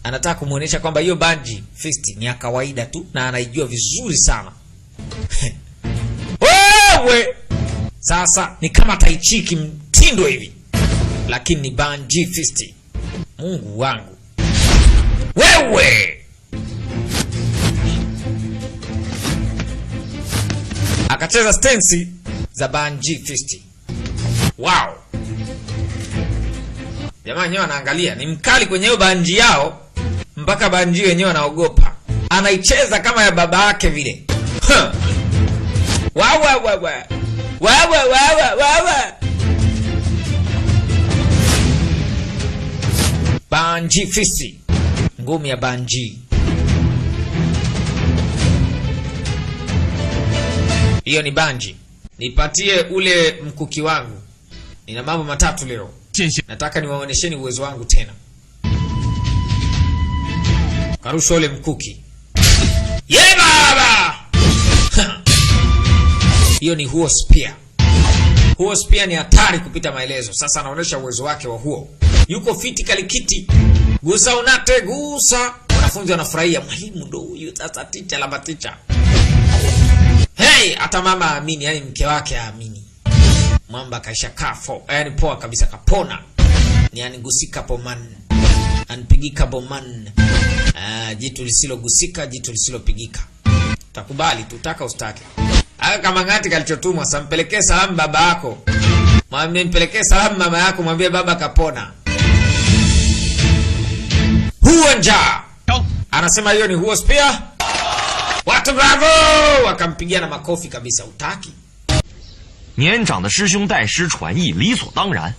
Anataka kumuonyesha kwamba hiyo banji fist ni ya kawaida tu na anaijua vizuri sana. Wewe sasa ni kama tai chi kimtindo hivi, lakini ni banji fist. Mungu wangu wewe! Akacheza stensi za banji fist. Wow! Jamaa wenyewe wanaangalia, ni mkali kwenye hiyo banji yao, mpaka banji wenyewe wanaogopa. Anaicheza kama ya baba yake vile. Huh. Wa wa wa wa. Wa wa wa wa wa wa. Banji fist. Ngumi ya banji. Hiyo ni banji. Nipatie ule mkuki wangu. Nina mambo matatu leo. Nataka niwaonesheni uwezo wangu tena. Karusha ule mkuki. Ye baba! Hiyo ni huo spear. Huo spear ni hatari kupita maelezo. Sasa anaonyesha uwezo wake wa huo. Yuko fiti kalikiti. Gusa unate gusa. Wanafunzi wanafurahia, mwalimu ndo huyu sasa, ticha lamba ticha. Hey, hata mama aamini, yani mke wake aamini. Mwamba kaisha kafo, yani poa kabisa, kapona. Ni anigusika poman. Anipigika boman. Ah, jitu lisilogusika, jitu lisilopigika. Takubali tutaka ustake. Aka kama ngati kalichotumwa, sampelekee salamu baba yako. Mwambie mpelekee salamu mama yako, mwambie baba kapona. Huo njaa. Anasema hiyo ni huo spear. Watu bravo! Wakampigia na makofi kabisa, utaki. 年长的师兄带师传艺，理所当然。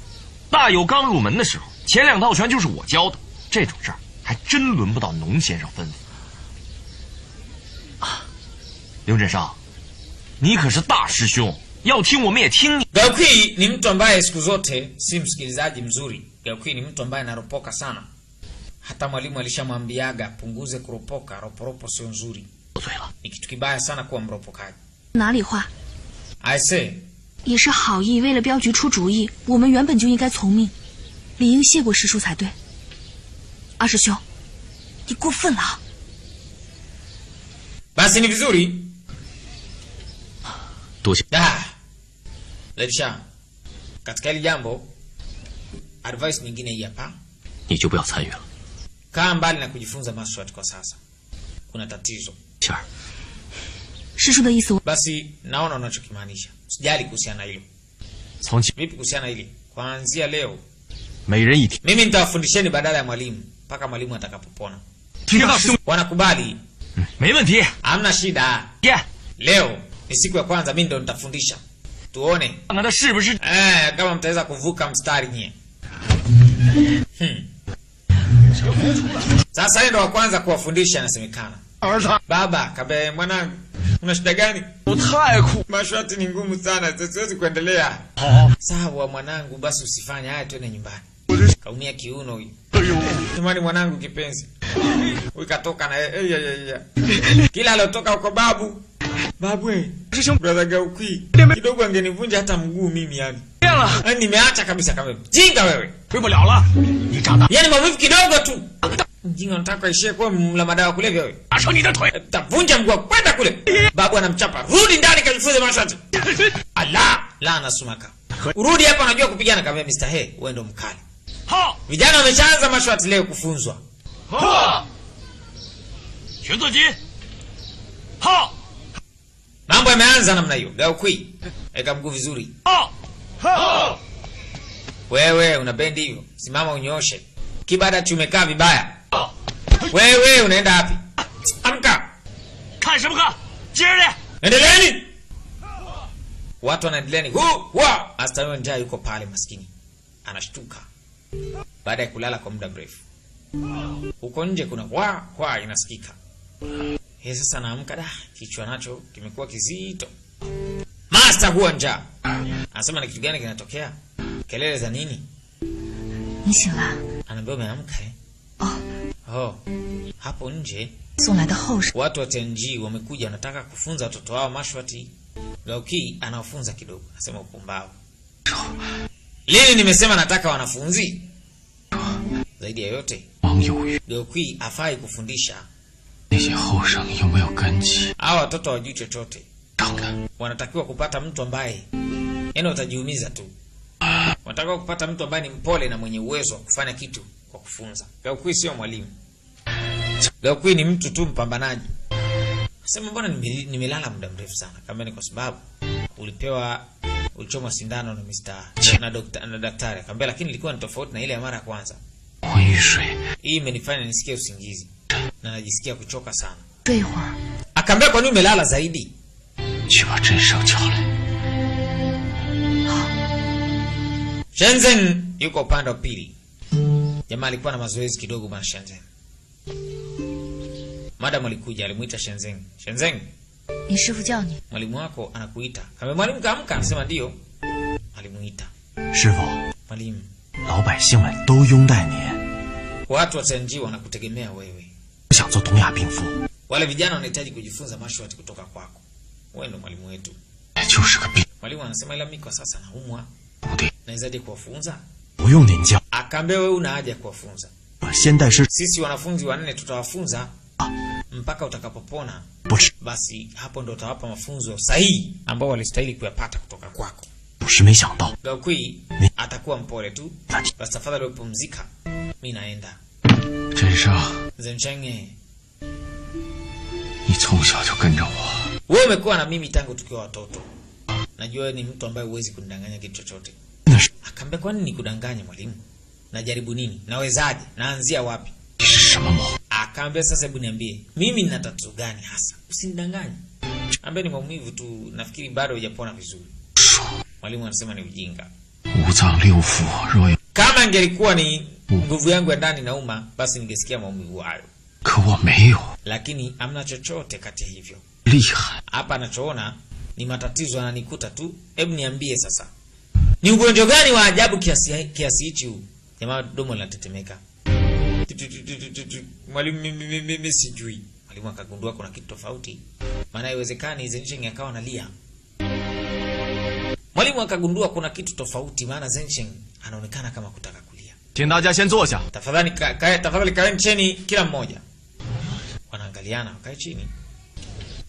大有刚入门的时候，前两套拳就是我教的，这种事儿还真轮不到农先生吩咐。啊，刘振生，你可是大师兄，要听我们也听你。 Gaukwi ni mtu ambaye siku zote si msikilizaji mzuri. Gaukwi ni mtu ambaye anaropoka sana. Hata mwalimu alishamwambiaga punguze kuropoka, roporopo sio nzuri. 得罪了， Ni kitu kibaya sana kuwa mropokaji. 哪里话， I say, 也是好意，为了镖局出主意，我们原本就应该从命，理应谢过师叔才对。二师兄，你过分了啊！ basi ni vizuri. 多谢。 Da. Levisha. Katika hili jambo advice nyingine hii hapa. 你就不要参与了。 Kaa mbali na kujifunza maswat kwa sasa. Kuna tatizo. 仙儿， 师叔的意思我， Basi naona unachokimaanisha. Usijali kuhusiana na hilo. 从今 Vipi kuhusiana na hili? Kuanzia leo 每人一天。 mimi nitawafundisheni badala ya mwalimu mpaka mwalimu atakapopona. 听到师兄， Wanakubali, 没问题。 hamna shida. 耶， Leo ni siku ya kwanza, mimi ndo nitafundisha. Tuone 看看他是不是 kama mtaweza kuvuka mstari nyie. Sasa yeye ndo wa kwanza kuwafundisha inasemekana. 儿子， Baba kabe, mwanangu, una shida gani? 我太苦。 Mashati ni ngumu sana, siwezi kuendelea. 好， Sawa mwanangu, basi usifanye haya, twende nyumbani. Kaumia kiuno huyu. 哎呦， Jamani mwanangu kipenzi. Huyu katoka na eh, eh, eh, eh. Kila aliotoka huko babu. Babu eh. 师兄 Brother Gaukwi. Kidogo angenivunja hata mguu mimi yani. 变了， Yaani nimeacha kabisa kama jinga wewe. 回不了了。你长大， Yaani maumivu kidogo tu. Mjinga unataka aishie kuwa mla madawa kulevya wewe. 打伤你的腿。 Tavunja mguu wako, kwenda kule. Babu anamchapa. Rudi ndani kajifunze mashati. Ala, la anasumaka. Urudi hapa unajua kupigana kama Mr. He, wewe ndo mkali. 好， Vijana wameshaanza mashati leo kufunzwa. 呵，全自己，好， Mambo yameanza namna hiyo. Gaukwi. Weka mguu vizuri. 好，好， Wewe una bendi hiyo. Simama unyooshe. Kibada chumekaa vibaya. Wewe unaenda wapi? Amka. 看什么看？接着练。 Endeleeni. Watu wanaendelea ni hu wa. Master Njaa yuko pale maskini. Anashtuka. Baada ya kulala kwa muda mrefu. Huko nje kuna wa wa inasikika. Yeye sasa anaamka, da, kichwa nacho kimekuwa kizito. Master huwa njaa. Anasema ni kitu gani kinatokea? Kelele za nini? 你醒了， Anaambia umeamka eh? 哦， Oh. Hapo nje 送来的后事， watu wa TNG wamekuja wanataka kufunza watoto wao mashwati. Gauki anawafunza kidogo, anasema upumbavu. Lini nimesema nataka wanafunzi? Zaidi ya yote, 王常有余。 Gokui afai kufundisha. 那些后生又没有根基， Hawa watoto hawajui chochote, 长的 wanatakiwa kupata mtu ambaye, yaani watajiumiza tu. Wanatakiwa kupata mtu ambaye ni mpole na mwenye uwezo wa kufanya kitu kwa kufunza. Gokui sio mwalimu. Gokui ni mtu tu mpambanaji. Sema mbona nimelala muda mrefu sana? Kama ni kwa sababu ulipewa ulichomwa sindano na Mr. na dokta, na daktari. Akamwambia lakini ilikuwa ni tofauti na ile ya mara ya kwanza. 昏欲睡， Hii imenifanya nisikie usingizi na najisikia kuchoka sana. 睡一会儿， Akaambia kwa nini umelala zaidi? 去把真生叫来。 Shenzhen yuko upande wa pili. Jamaa alikuwa na mazoezi kidogo bwana Shenzhen. Madam alikuja alimuita Shenzhen. Shenzhen, 你师傅叫你。 mwalimu wako anakuita. Kama mwalimu kaamka, anasema ndio. Alimuita. 师傅， Mwalimu, 老百姓们都拥戴你， watu wa Tianjin wanakutegemea wewe. 想做东亚病夫， Wale vijana wanahitaji kujifunza mashwati kutoka kwako. Wewe ndo mwalimu wetu. 就是个病 Mwalimu anasema ila mimi kwa sasa naumwa. 徒弟， Nawezaje kuwafunza? 不用您教， Akaambia wewe una haja ya kuwafunza. 我先代师 Sisi wanafunzi wanne tutawafunza mpaka utakapopona. 不吃， Basi hapo ndo utawapa mafunzo sahihi ambao walistahili kuyapata kutoka kwako. 有时没想到 Gaukui atakuwa mpole tu. 那你 Basi tafadhali upumzika, mi naenda. 真生， Zenchenge, 你从小就跟着我， wewe umekuwa na mimi tangu tukiwa watoto. Najua wewe ni mtu ambaye huwezi kunidanganya kitu chochote. 那是 Akaambia, kwani nikudanganye mwalimu? Najaribu nini? Nawezaje? Naanzia wapi? 你是什么毛？ Akaambia, sasa hebu niambie, mimi nina tatizo gani hasa? Usinidanganye. Ambia ni maumivu tu, nafikiri bado hujapona vizuri. 说 Mwalimu anasema ni ujinga. 五脏六腑若有， Kama ingelikuwa ni nguvu yangu ya ndani nauma, basi ningesikia maumivu hayo, 可我没有 lakini hamna chochote kati ya hivyo. 厉害。 Hapa anachoona ni matatizo yananikuta tu. Hebu niambie sasa, ni ugonjwa gani wa ajabu kiasi hichi huu? Jamaa domo linatetemeka. Tu, tu, tu, tu, tu, tu, tu. Mwalimu, mimi sijui. Mwalimu akagundua kuna kitu tofauti, maana haiwezekani Zensheng akawa analia. Mwalimu akagundua kuna kitu tofauti, maana Zensheng anaonekana kama kutaka kulia. 请大家先坐下。 Tafadhali tafadhali kaeni chini kila mmoja. Wanaangaliana, wakae chini.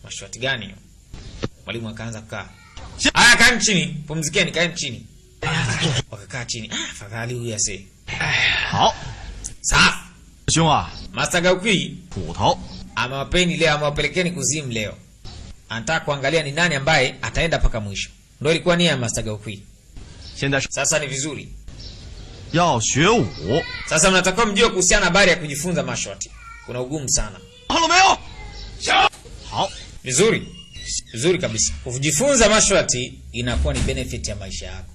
Masharti gani hiyo? Mwalimu akaanza kukaa. Haya, kaeni chini, pumzikeni, kaeni chini. Wakakaa chini. Ah, afadhali huyu ase. 好， Safi. 师兄啊， Master Gaukui 捕头， amewapeni leo, amewapelekeni kuzimu leo. Anataka kuangalia ni nani ambaye ataenda mpaka mwisho. Ndio ilikuwa nia ya Master Gaukui. 现在是 Sasa ni vizuri. 要学武， Sasa mnatakiwa mjue kuhusiana na habari ya kujifunza mashwati. Kuna ugumu sana. 看了没有？好， Vizuri. Vizuri kabisa. Kujifunza mashwati inakuwa ni benefit ya maisha yako.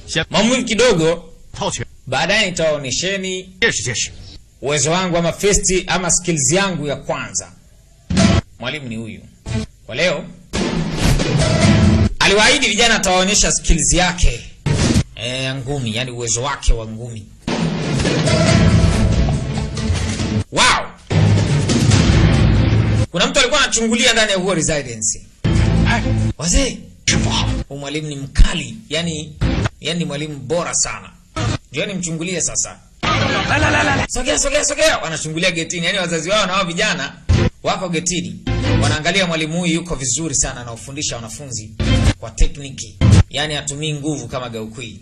先 Maumivu kidogo, 套拳， baadaye nitawaonyesheni 见识见识。 uwezo wangu ama festi ama skills yangu ya kwanza. Mwalimu ni huyu. Kwa leo aliwaahidi vijana atawaonyesha skills yake ya ngumi, yani uwezo wake wa ngumi. Wow! Kuna mtu alikuwa anachungulia ndani ya huo residence. Wazee, 师傅好， huyu mwalimu ni mkali, yani mwalimu bora sana. Njooni mchungulie sasa. 来来来来来， Sogea, sogea, sogea. Wanachungulia getini, yaani wazazi wao na wao vijana wako getini, wanaangalia mwalimu huyu yuko vizuri sana, anaofundisha wanafunzi kwa tekniki, yaani hatumii nguvu kama Gaukui.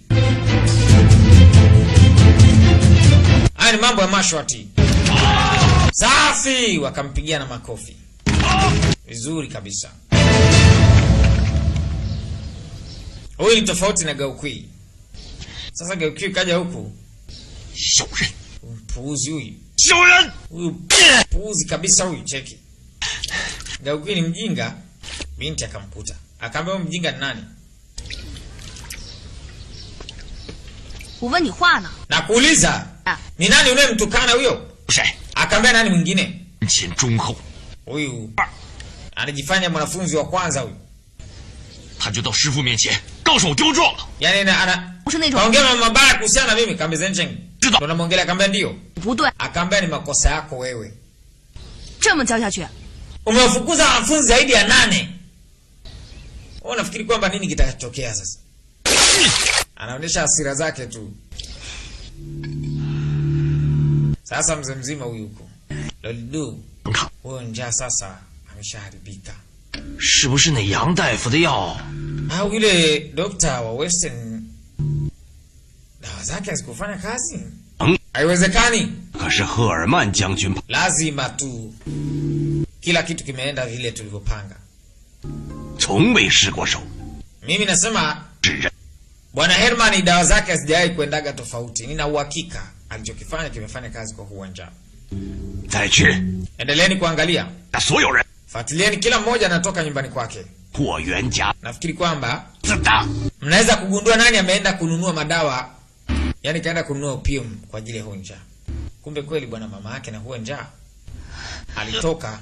Haya ni mambo ya mashwati. Safi, wakampigia na makofi. Vizuri kabisa. Huyu ni tofauti na Gaukui. Sasa Gaukui kaja huku, 小人， mpuuzi huyu. 小人！ Huyu puuzi kabisa huyu, cheki. Gaukui ni mjinga. Binti akamkuta. Akaambia huyu mjinga ni nani? 我问你话呢。 Nakuuliza, Ah. ni nani unayemtukana huyo? 谁？ Akaambia nani mwingine? 前忠厚， Huyu anajifanya mwanafunzi wa kwanza huyu. 他就到师傅面前高手丢状了。 Yaani ana 不是那种 kaongea mambo mabaya kuhusiana na mimi, kaambia Zencheng.知道 Ndo namwongelea, akaambia ndio. 不对， Akaambia ni makosa yako wewe. 这么教下去， Umewafukuza wanafunzi zaidi ya 8. Wewe unafikiri kwamba nini kitakachotokea sasa? Anaonyesha hasira zake tu. Sasa mzee mzima huyu huko. Lord Lu huyo njaa sasa ameshaharibika. 是不是那杨大夫的药？ Au yule dokta wa Western dawa zake hazikufanya kazi? Mm. Haiwezekani. 可是赫尔曼将军 Lazima tu kila kitu kimeenda vile tulivyopanga. 从未失过手， Mimi nasema 只认 Bwana Herman dawa zake hazijawahi kuendaga tofauti. Nina uhakika alichokifanya kimefanya kazi kwa huwa njaa. 再去 Endeleeni kuangalia, 那所有人 fuatilieni, kila mmoja anatoka nyumbani kwake. 霍元甲 Nafikiri kwamba 自大。 mnaweza kugundua nani ameenda kununua madawa, yaani kaenda kununua opium kwa ajili ya huo njaa. Kumbe kweli bwana mama yake na huo njaa alitoka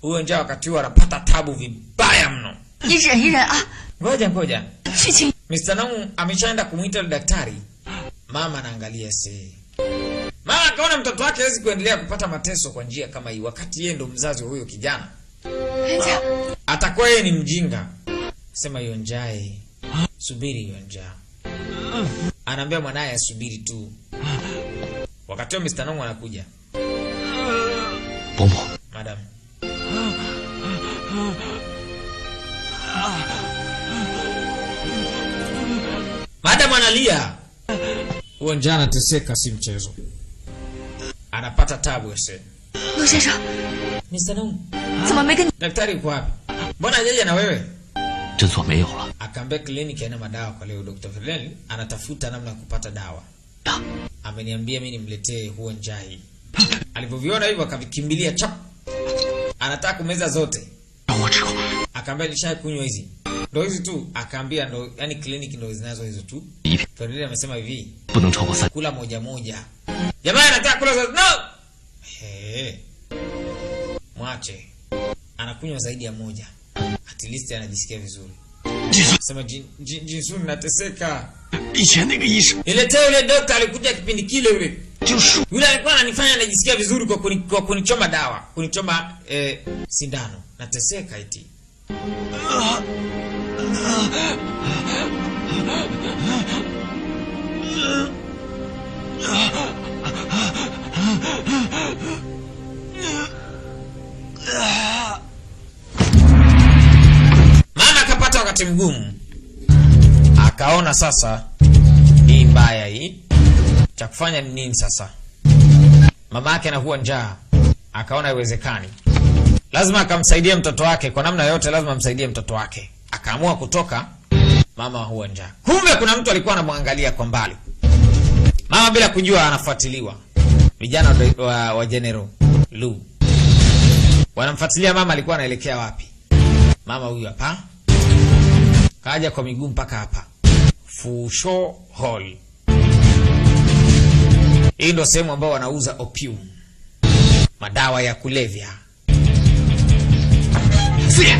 huyo njaa, wakati huo anapata tabu vibaya mno. 你忍一忍啊， Ngoja ngoja, 剧情 Mr. Naum ameshaenda kumwita yule daktari. Mama anaangalia si. Mama akaona mtoto wake hawezi kuendelea kupata mateso kwa njia kama hii, wakati yeye ndo mzazi wa huyo kijana. 人家 Atakuwa yeye ni mjinga. Sema hiyo njaa hii. Subiri hiyo njaa. Anaambia mwanaye asubiri tu. Wakati huo Mr. Nong anakuja. 伯母， Madam. Madam analia. Huo njaa anateseka si mchezo. Anapata tabu ese. 陆先生 Mr. Nong, 怎么没跟你？ daktari yuko wapi? Mbona hajaja na wewe? 诊所没有了。 Akaambia kliniki haina madawa kwa leo. Dr. Fernel anatafuta namna ya kupata dawa. Ameniambia mimi nimletee huo njaa hii. Alivyoviona hivyo akavikimbilia chap. Anataka kumeza zote. 让我吃口， Akaambia nilishai kunywa hizi. Ndo hizi tu. Akaambia ndo, yani kliniki ndo zinazo hizo tu. 一片 Fernel amesema hivi, 不能超过三。 kula moja moja. Jamaa anataka kula zote. No. Hey. Mwache. Anakunywa zaidi ya moja. At least anajisikia vizuri. 金孙， Sema Jinsun nateseka. 以前那个医生 Niletee yule dokta alikuja kipindi kile yule. 就输 Yule alikuwa ananifanya najisikia vizuri kwa kunichoma dawa, kunichoma sindano. Nateseka eti. Mama akapata wakati mgumu. Akaona sasa hii mbaya hii. Cha kufanya ni nini sasa? Mama yake anakuwa njaa, akaona haiwezekani, lazima akamsaidia mtoto wake kwa namna yoyote, lazima amsaidie mtoto wake. Akaamua kutoka, mama huwa njaa. Kumbe kuna mtu alikuwa anamwangalia kwa mbali. Mama bila kujua anafuatiliwa. Vijana wa General Lu wanamfuatilia mama, alikuwa anaelekea wapi? Mama huyu hapa kaja kwa miguu mpaka hapa Fusho Hall. Hii ndo sehemu ambao wanauza opium, madawa ya kulevya. 四爷，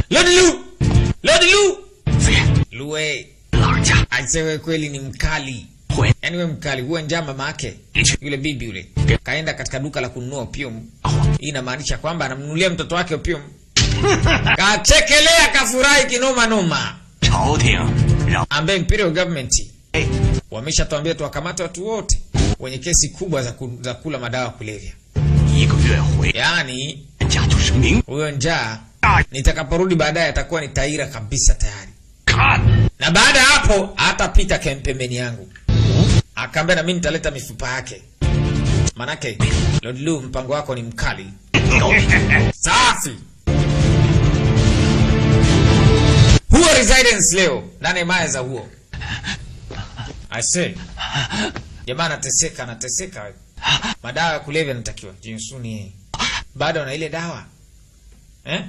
Lord Lu, Lord Lu, 四爷， Lue 老人家 asewe kweli ni mkali, 回 yaani we mkali. Huwa njaa mama yake 去 yule bibi yule kaenda katika duka la kununua opium. Hii inamaanisha kwamba anamnunulia mtoto wake opium. Kachekelea, kafurahi kinoma noma. 朝廷让 Ambaye Imperial Government 哎 wameshatuambia tuwakamate watu wote wenye kesi kubwa za kula madawa ya kulevya. 一个月回 Yaani 家就是明 huyo njaa 大 nitakaporudi baadaye atakuwa ni taira kabisa tayari, 看 na baada ya hapo hatapita pembeni yangu. Akaambia na mimi nitaleta mifupa yake, manake Lord Lu, mpango wako ni mkali. 高低 Safi. Huo residence leo nane maya za huo. I say. Jamaa anateseka, anateseka. Madawa ya kulevya yanatakiwa. Jinsuni. Bado na ile dawa. Eh?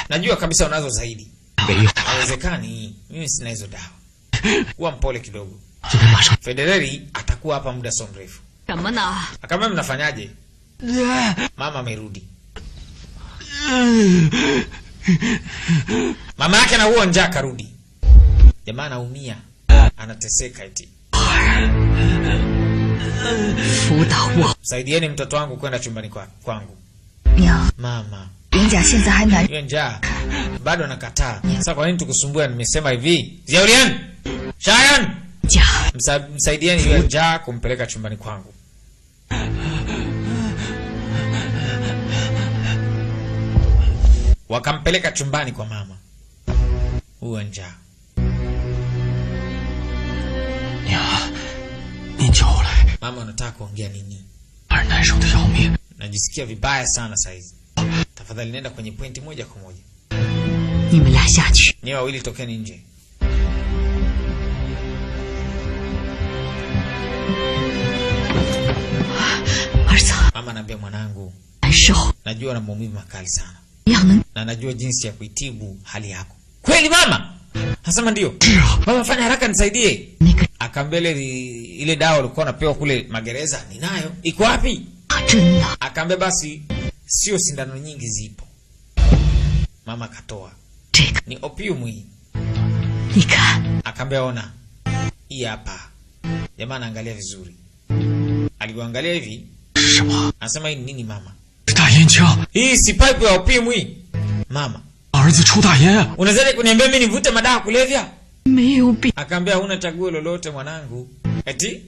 Najua kabisa unazo zaidi. 没有， Haiwezekani. Mimi sina hizo dawa. Kuwa mpole kidogo. 今天马上 Federeri atakuwa hapa muda sio mrefu. 什么呢？ Akamwambia mnafanyaje? Mama amerudi. Mama yake na huo njaa karudi. Jamaa anaumia, anateseka eti. 辅导我 Msaidieni mtoto wangu kwenda chumbani kwangu. 娘， Mama, 人家现在还难 hiyo njaa bado anakataa. Sasa kwa nini tukusumbua? Nimesema hivi. Ziaulian! Shayan! 家， Msaidieni hiyo njaa kumpeleka chumbani kwangu. Wakampeleka chumbani kwa mama. Huo njaa. Mama, unataka kuongea nini? Najisikia vibaya sana saizi. Tafadhali nenda kwenye pointi moja kwa moja. Ni wawili tokeni nje. Mama anaambia mwanangu, najua na maumivu makali sana na najua jinsi ya kuitibu hali yako. Kweli mama? Anasema ndio. Mama, fanya haraka nisaidie. Akaambia ile dawa ulikuwa unapewa kule magereza ninayo. Iko wapi? Akaambia basi sio sindano nyingi zipo. Mama akatoa. Ni opium hii. Akaambia ona. Hii hapa. Jamaa anaangalia vizuri. Aliangalia hivi. Anasema hii ni nini mama? Hii si pipe ya opium hii. Mama, unaweza kuniambia mimi nivute madawa kulevya? Akaambia huna chaguo lolote mwanangu. Eti?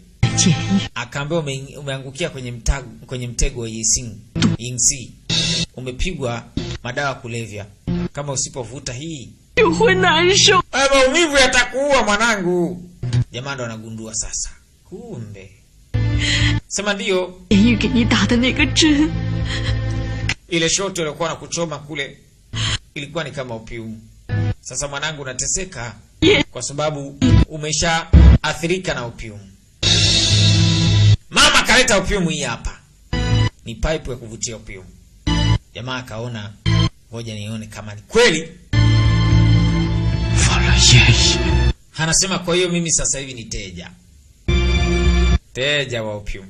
Akaambia umeangukia kwenye mtego, kwenye mtego wa Yingsi. Umepigwa madawa kulevya. Kama usipovuta hii, maumivu yatakuua mwanangu. Jamaa ndo anagundua sasa. Kumbe. Sema ndio. Ile shoti waliokuwa nakuchoma kule ilikuwa ni kama opium. Sasa mwanangu unateseka kwa sababu umeshaathirika na opium. Mama kaleta opium hii hapa. Ni pipe ya kuvutia opium. Jamaa akaona ngoja nione kama ni kweli. Anasema kwa hiyo mimi sasa hivi ni teja. Teja wa opium.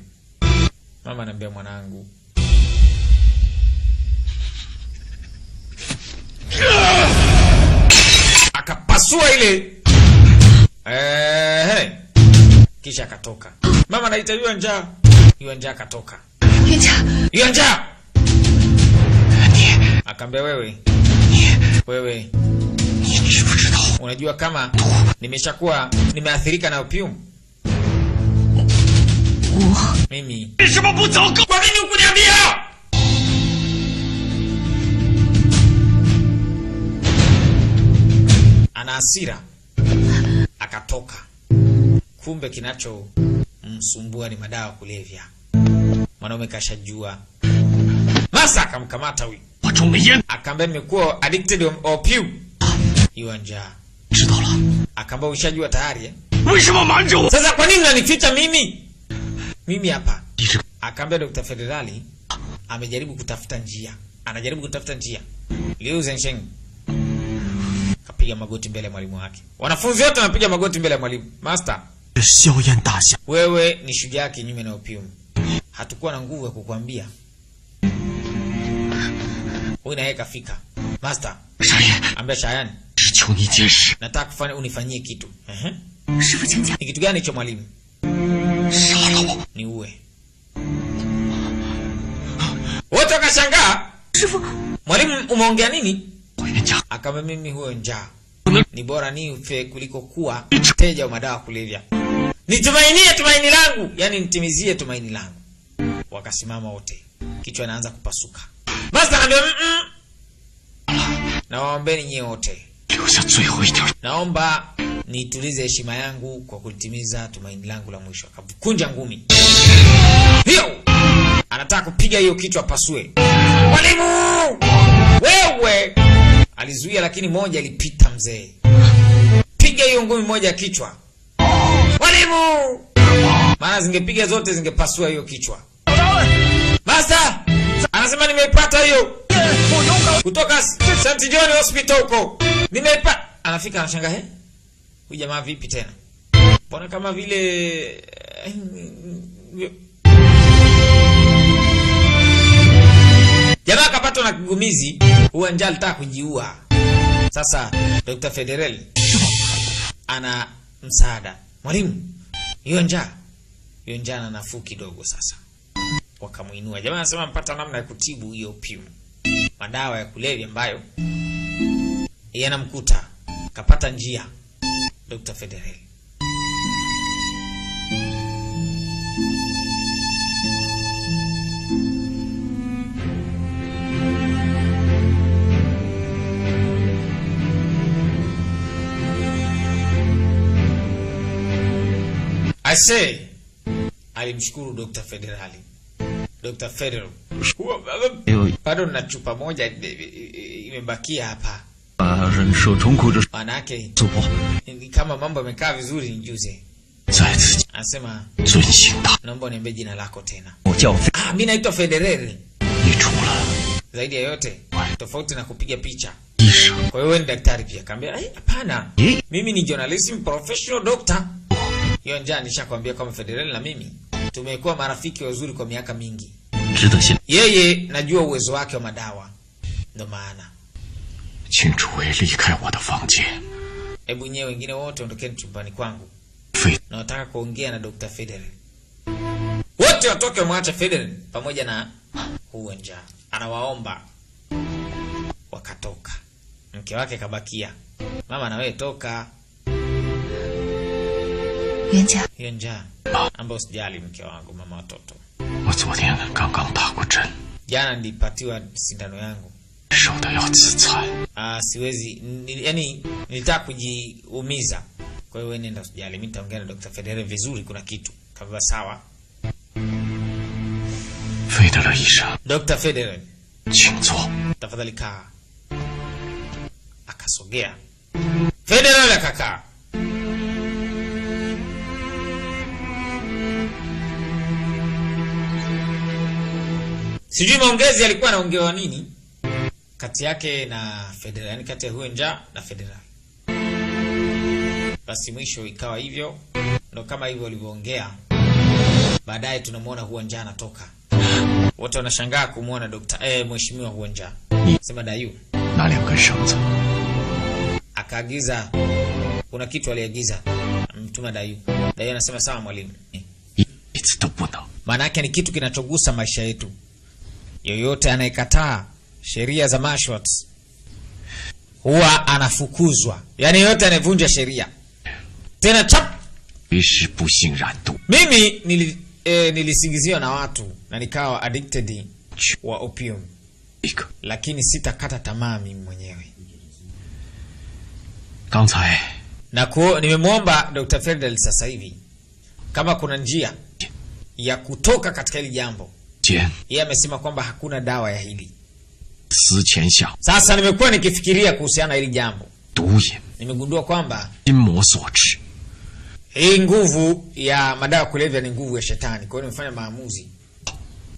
Mama anambia mwanangu, akapasua ile. Kisha akatoka. Mama anaita yule njaa. Yule njaa akatoka. Yule njaa. Akaambia wewe. Wewe. Unajua kama nimeshakuwa nimeathirika na opium? Mimi. Kwa nini hukuniambia? Ana hasira. Akatoka. Kumbe kinachomsumbua ni madawa kulevya. Mwanaume kashajua. Masa akamkamata huyu. Akaambia nimekuwa addicted on opium. Hiyo njaa. Akaambia ushajua tayari eh? Sasa kwa nini unanificha mimi? Mimi hapa. Akaambia Dr. Federali amejaribu kutafuta njia. Anajaribu kutafuta njia. Liu Zhensheng kapiga magoti mbele ya mwalimu wake. Wanafunzi wote wanapiga magoti mbele ya mwalimu. Master, wewe ni shujaa kinyume na opium. Hatukuwa na nguvu ya kukuambia. Huyu naye kafika. Master, ambia Shayan, nataka kufanya unifanyie kitu. Ni kitu gani hicho mwalimu? Niue. Wote wakashangaa. Mwalimu umeongea nini? Akama mimi huyo njaa. Ni bora nife kuliko kuwa mteja wa madawa kulevya. Nitumainie tumaini langu, yani nitimizie tumaini langu. Wakasimama wote. Kichwa inaanza kupasuka. Master anambia na waombeni nyie wote. Naomba nitulize heshima yangu kwa kutimiza tumaini langu la mwisho. Akakunja ngumi. Hiyo. Anataka kupiga hiyo kichwa pasue. Mwalimu! Wewe! Alizuia lakini moja ilipita mzee. Piga hiyo ngumi moja kichwa. Mwalimu! Maana zingepiga zote zingepasua hiyo kichwa. Master! Anasema nimeipata hiyo. Kutoka St. John Hospital huko. Nimeipata. Anafika anashangaa, he? Huyu jamaa vipi tena? Mbona kama vile jamaa akapatwa na kigumizi, huwa njaa alitaka kujiua. Sasa Dr. Federel ana msaada. Mwalimu, hiyo njaa. Hiyo njaa na nafuu kidogo sasa. Wakamuinua. Jamaa anasema mpata namna ya kutibu hiyo opium. Madawa ya kulevya ambayo yanamkuta. Kapata njia Dr. Federel. I say, alimshukuru Dr. Federali. Dr. Federal. 有 Bado na chupa moja imebakia hapa. 啊，忍受痛苦的 Maana yake 祖婆 ni kama mambo yamekaa vizuri nijuze. 再次 Anasema 遵行大， naomba uniambie jina lako tena. 我叫费， Ah, mimi naitwa Federer. 你除了 Zaidi ya yote tofauti na kupiga picha. 医生， Kwa hiyo wewe ni daktari pia? Kaambia, "Eh, hapana. Eh? Mimi ni journalism professional doctor." Hiyo njaa nishakwambia kwamba Federer na mimi tumekuwa marafiki wazuri kwa miaka mingi. 值得信。 Yeye najua uwezo wake wa madawa. Ndo maana. 请诸位离开我的房间。 Hebu nyewe wengine wote ondokeni chumbani kwangu. 费 Na nataka kuongea na Dr. Federer. Wote watoke wamwache Federer pamoja na huo njaa. Anawaomba. Wakatoka. Mke wake kabakia. Mama na wewe toka. 袁家， Hiyo njaa ambayo usijali mke wangu, mama watoto. 我昨天刚刚打过针， Jana nilipatiwa sindano yangu. 瘦的要自残。 Ah, siwezi yani nilitaka kujiumiza. Kwa hiyo wewe nenda usijali, mimi nitaongea na Dr. Federer vizuri, kuna kitu. Kaambia sawa. 费德勒医生， Dr. Federer, 请坐。 tafadhali kaa. Akasogea. Federer akakaa. Sijui maongezi alikuwa anaongewa nini kati yake na Federer, yani kati ya huyo njaa na Federer. Basi mwisho ikawa hivyo, ndo kama hivyo walivyoongea. Baadaye tunamuona huo njaa anatoka. Wote wanashangaa kumuona Dr. Mheshimiwa huo njaa. Sema Dayu 拿两根绳子， akaagiza, kuna kitu aliagiza mtuma Dayu. Dayu anasema sawa mwalimu. 一次都不能。 Maana yake ni kitu kinachogusa maisha yetu. Yoyote anayekataa sheria za martial arts huwa anafukuzwa, yaani yoyote anayevunja sheria tena chap. 为时不幸染毒， Mimi nilisingiziwa na watu na nikawa addicted wa opium, 一个。 lakini sitakata tamaa mimi mwenyewe. 刚才 Na nimemwomba Dr. Federal sasa hivi kama kuna njia ya kutoka katika hili jambo. 简 Yeye amesema kwamba hakuna dawa ya hili. 思前想， Sasa nimekuwa nikifikiria kuhusiana na hili jambo, 毒瘾 nimegundua kwamba 心魔所致。 hii nguvu ya madawa ya kulevya ni nguvu ya shetani. Kwa hiyo nimefanya maamuzi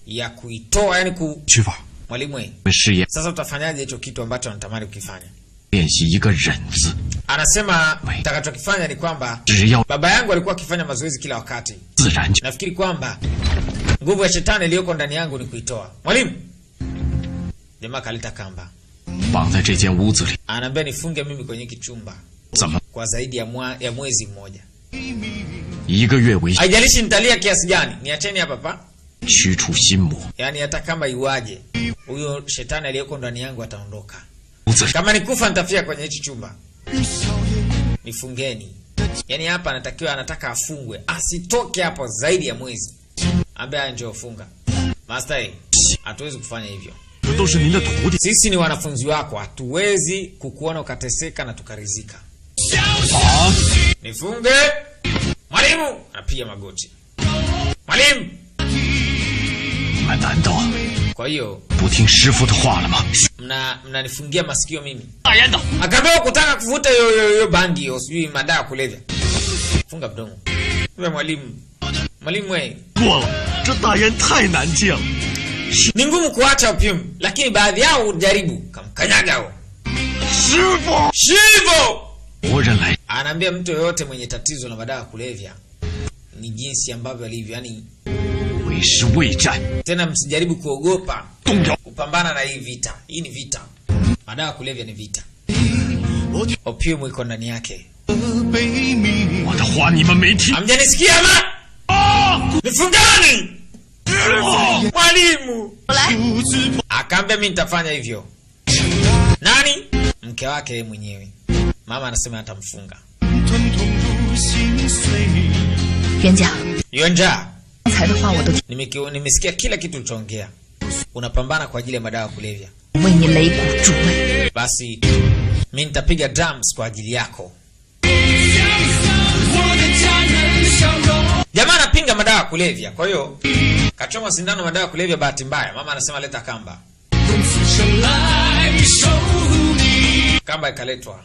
ya kuitoa, yani 去吧， mwalimu we, 我们试验 sasa utafanyaje hicho kitu ambacho anatamani kukifanya? 练习一个忍字， Anasema We. nitakachokifanya ni kwamba 只要 baba yangu alikuwa akifanya mazoezi kila wakati. 自然就 Nafikiri kwamba nguvu ya shetani iliyoko ndani yangu ni kuitoa. Mwalimu, jamaa kaleta kamba, 绑在这间屋子里， anaambia nifunge mimi kwenye hiki chumba 怎么 kwa zaidi ya mwezi mmoja. 一个月为 Haijalishi nitalia kiasi gani, niacheni hapa pa. 驱除心魔？ Yaani hata kama iwaje, huyo shetani aliyoko ndani yangu ataondoka. 屋子 Kama nikufa nitafia kwenye hichi chumba. Nifungeni. Yaani hapa anatakiwa, anataka afungwe, asitoke hapo zaidi ya mwezi. Ambaye njoo funga. Master, hatuwezi kufanya hivyo. 这都是您的徒弟。 Sisi ni wanafunzi wako, hatuwezi kukuona ukateseka na tukarizika. Nifunge. Mwalimu anapiga magoti. Mwalimu. 你们难道 Kwa hiyo 不听师傅的话了吗？ mnanifungia masikio mimi. 大烟的， Akaambiwa kutaka kuvuta hiyo hiyo hiyo bangi hiyo sijui madawa ya kulevya. Funga mdomo. Wewe mwalimu. Mwalimu wewe. 过了，这大烟太难戒了。 Ni ngumu kuacha opium, lakini baadhi yao hujaribu. Kamkanyaga huo. 师傅， Shivo! 活人来 Anaambia mtu yoyote mwenye tatizo la madawa ya kulevya ni jinsi ambavyo alivyo, yani 为师未战， tena msijaribu kuogopa 动摇 kupambana na hii vita. Hii ni vita. Madawa ya kulevya ni vita. Opium iko ndani yake. 我的话你们没听。 Hamjanisikia ma? Nifungani! Mwalimu! Akaambia mimi nitafanya hivyo. Nani? Mke wake yeye mwenyewe. Mama anasema atamfunga. 袁家， Yonja, 刚才的话我都听， nimesikia kila kitu ulichoongea. Unapambana kwa ajili ya madawa ya kulevya. 为你擂鼓助威。 Basi mimi nitapiga drums kwa ajili yako. Jamaa anapinga madawa ya kulevya, kwa hiyo kachoma sindano madawa ya kulevya bahati mbaya. Mama anasema leta kamba. Kamba ikaletwa.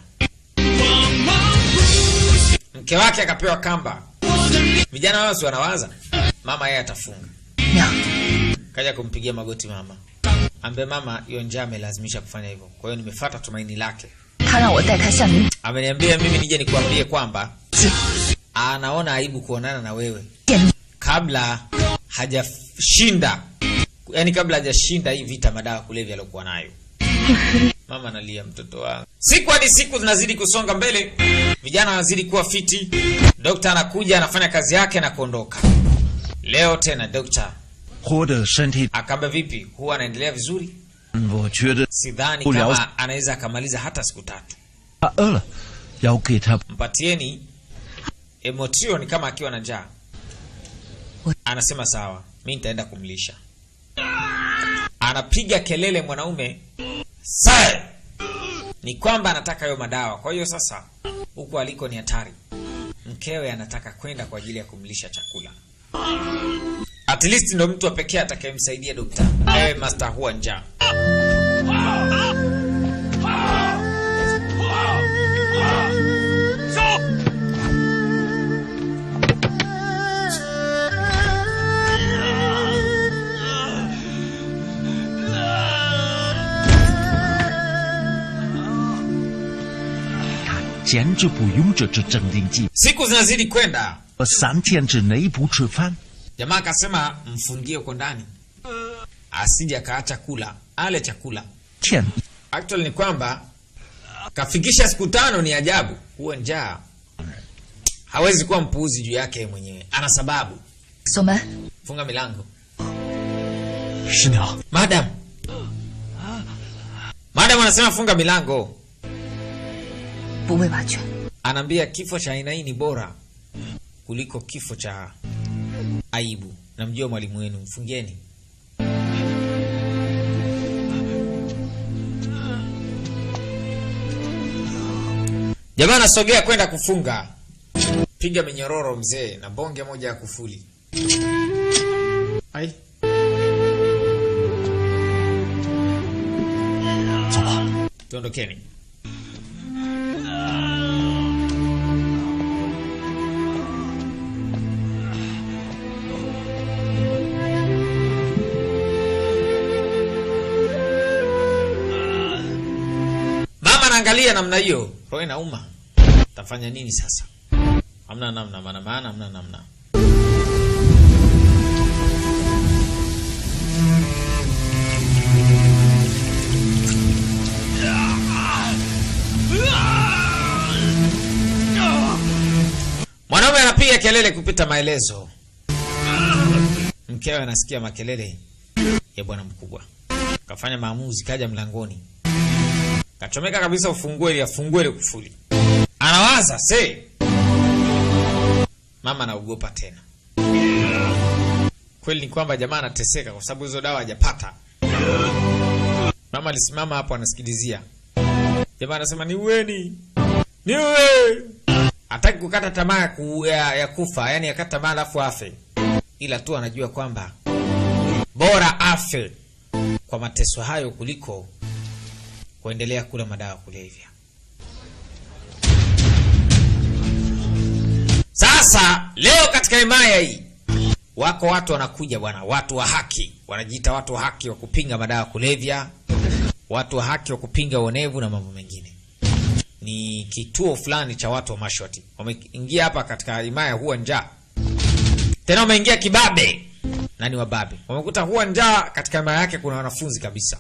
Mke wake akapewa kamba. Vijana wao si wanawaza, mama yeye atafunga. Kaja kumpigia magoti mama. Ambe mama, hiyo njaa amelazimisha kufanya hivyo. Kwa hiyo nimefuata tumaini lake. Ameniambia mimi nije nikuambie kwamba anaona aibu kuonana na wewe kabla hajashinda, yani kabla hajashinda hii vita madawa kulevya aliyokuwa nayo. Mama analia, mtoto wangu. Siku hadi siku zinazidi kusonga mbele, vijana wanazidi kuwa fiti. Dokta anakuja anafanya kazi yake na kuondoka. Leo tena dokta akaambia, vipi, huwa anaendelea vizuri? Sidhani kama anaweza akamaliza hata siku tatu. Mpatieni Emotion kama akiwa na njaa. Anasema sawa, mimi nitaenda kumlisha. Anapiga kelele mwanaume. Sai! Ni kwamba anataka hayo madawa. Kwa hiyo sasa huko aliko ni hatari. Mkewe anataka kwenda kwa ajili ya kumlisha chakula. At least ndo mtu wa pekee atakayemsaidia dokta. Master huwa njaa. Siku zinazidi kwenda. Jamaa akasema mfungie huko ndani, asije akaacha kula, ale chakula. Actually ni kwamba kafikisha siku 5 ni ajabu. Huo njaa hawezi kuwa mpuuzi juu yake mwenyewe. Ana sababu. Soma. Funga milango. Madam. Madam anasema funga milango. Anaambia kifo cha aina hii ni bora kuliko kifo cha aibu. Namjua mwalimu wenu, mfungeni. Jamaa anasogea kwenda kufunga. Piga minyororo mzee na bonge moja ya kufuli. Ai. Tuondokeni. Mama anaangalia namna hiyo, roho inauma. Tafanya nini sasa? Hamna namna, maana maana hamna namna. Mwanaume anapiga kelele kupita maelezo. Mkewe anasikia makelele ya bwana mkubwa. Kafanya maamuzi, kaja mlangoni. Kachomeka kabisa ufungue ili afungue ile kufuli. Anawaza, se. Mama anaogopa tena. Kweli ni kwamba jamaa anateseka kwa sababu hizo dawa hajapata. Mama alisimama hapo anasikilizia. Jamaa anasema niueni. Niue. Hataki kukata tamaa ya kufa, yani akata tamaa alafu afe. Ila tu anajua kwamba bora afe kwa mateso hayo kuliko kuendelea kula madawa kulevya. Sasa leo katika himaya hii wako watu wanakuja bwana, watu wa haki. Wanajiita watu wa haki wa kupinga madawa kulevya, watu wa haki wa kupinga uonevu na mambo mengine. Ni kituo fulani cha watu wa mashoti. Wameingia hapa katika himaya huwa njaa. Tena wameingia kibabe. Nani wababe? Wamekuta huwa njaa katika himaya yake kuna wanafunzi kabisa.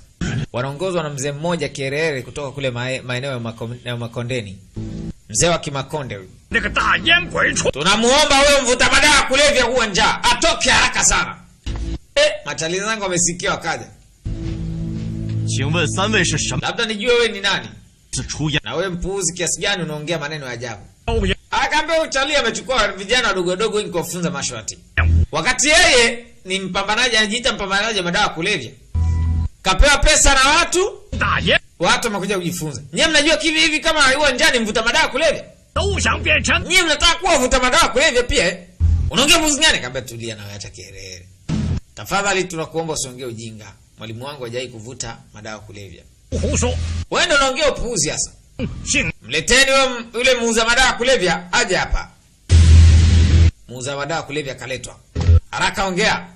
Wanaongozwa na mzee mmoja Kierere kutoka kule maeneo ya Makondeni. Mzee wa Kimakonde huyu. Tunamuomba huyo mvuta madawa kulevya huwa njaa atoke haraka sana. Machali zangu wamesikia wakaja. Labda nijue wewe ni nani? Na wewe mpuuzi kiasi gani unaongea maneno ya ajabu. Akaambia uchali amechukua vijana wadogo wadogo wengi kuwafunza mashwati. Wakati yeye ni mpambanaji, anajiita mpambanaji wa madawa kulevya. Kapewa pesa na watu, watu wamekuja kujifunza. Nyie mnajua kivi hivi kama huwa njaa ni mvuta madawa kulevya? Nyie mnataka kuwa mvuta madawa kulevya pia? Unaongea upuzi gani? Kaambia tulia na acha kiherehere. Tafadhali tunakuomba usiongee ujinga. Mwalimu wangu hajawahi kuvuta madawa kulevya. 胡说， Wewe ndio unaongea upuuzi sasa. 姓 Mleteni yule muuza madawa kulevya aje hapa. Muuza madawa kulevya kaletwa. Haraka ongea.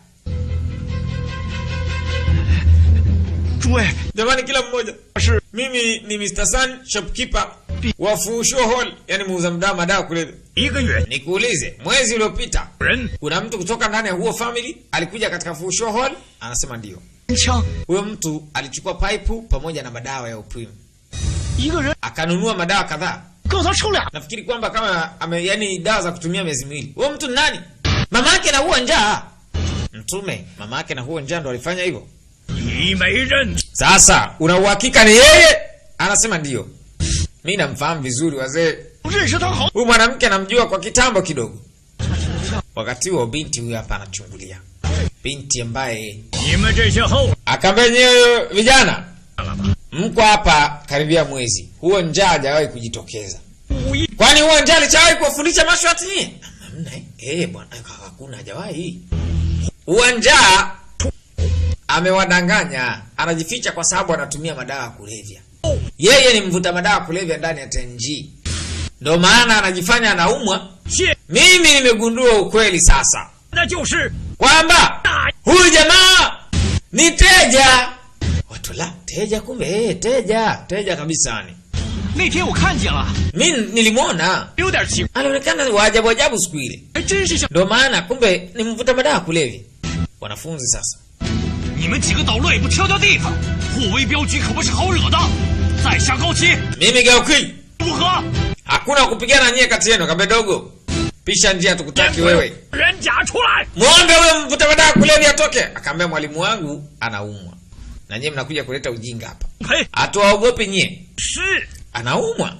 诸位， Jamani, kila mmoja. 是 Mimi ni Mr. Sun shopkeeper wa Fusho Hall, yani muuza madawa madawa kulevya. 一个月 Nikuulize, mwezi uliopita 人 kuna mtu kutoka ndani ya huo family alikuja katika Fusho Hall? Anasema ndio. 枪， Huyo mtu alichukua pipe pamoja na madawa ya opium, 一个人 akanunua madawa kadhaa. 够他抽俩。 Nafikiri kwamba kama ame, yani dawa za kutumia miezi 2. Huyo mtu ni nani? Mama yake na huo njaa. Mtume, mama yake na huo njaa ndo alifanya hivyo. 你没认 Sasa una uhakika ni yeye? Anasema ndio. Mi namfahamu vizuri wazee. 认识他好， Huyu mwanamke namjua kwa kitambo kidogo. Wakati huo binti huyu hapa anachungulia, binti ambaye 你们这些后 akaambia nyewe vijana 了吧？ mko hapa karibia mwezi, huo njaa hajawahi kujitokeza. 故意 Kwani huo njaa alishawahi kuwafundisha mashwati nyie? Hamna eh? Eh bwana, hakuna, hajawahi. Huo njaa amewadanganya, anajificha kwa sababu anatumia madawa ya kulevya. Yeye ni mvuta madawa ya kulevya ndani ya TNG, ndio maana anajifanya anaumwa. 谢， Mimi nimegundua ukweli sasa 那就是 kwamba 大 huyu jamaa ni teja. Watu la teja, kumbe teja, teja kabisa ni. 那天我看见了， Mi nilimwona 有点奇怪， alionekana wa ajabu ajabu siku ile, 还真是像 ndio maana kumbe ni mvuta madawa kulevya. Wanafunzi sasa, 你们几个捣乱也不挑挑地方，霍威镖局可不是好惹的。在下高旗， mimi Gaokui, 如何？ hakuna kupigana nyie kati yenu. Kaambia dogo, pisha njia, tukutaki wewe. 人假出来！ Muombe huyo mvuta madawa kulevya atoke. Akaambia mwalimu wangu anaumwa na nyie mnakuja kuleta ujinga hapa. 呸！ Hatuwaogopi nyie, 是 anaumwa.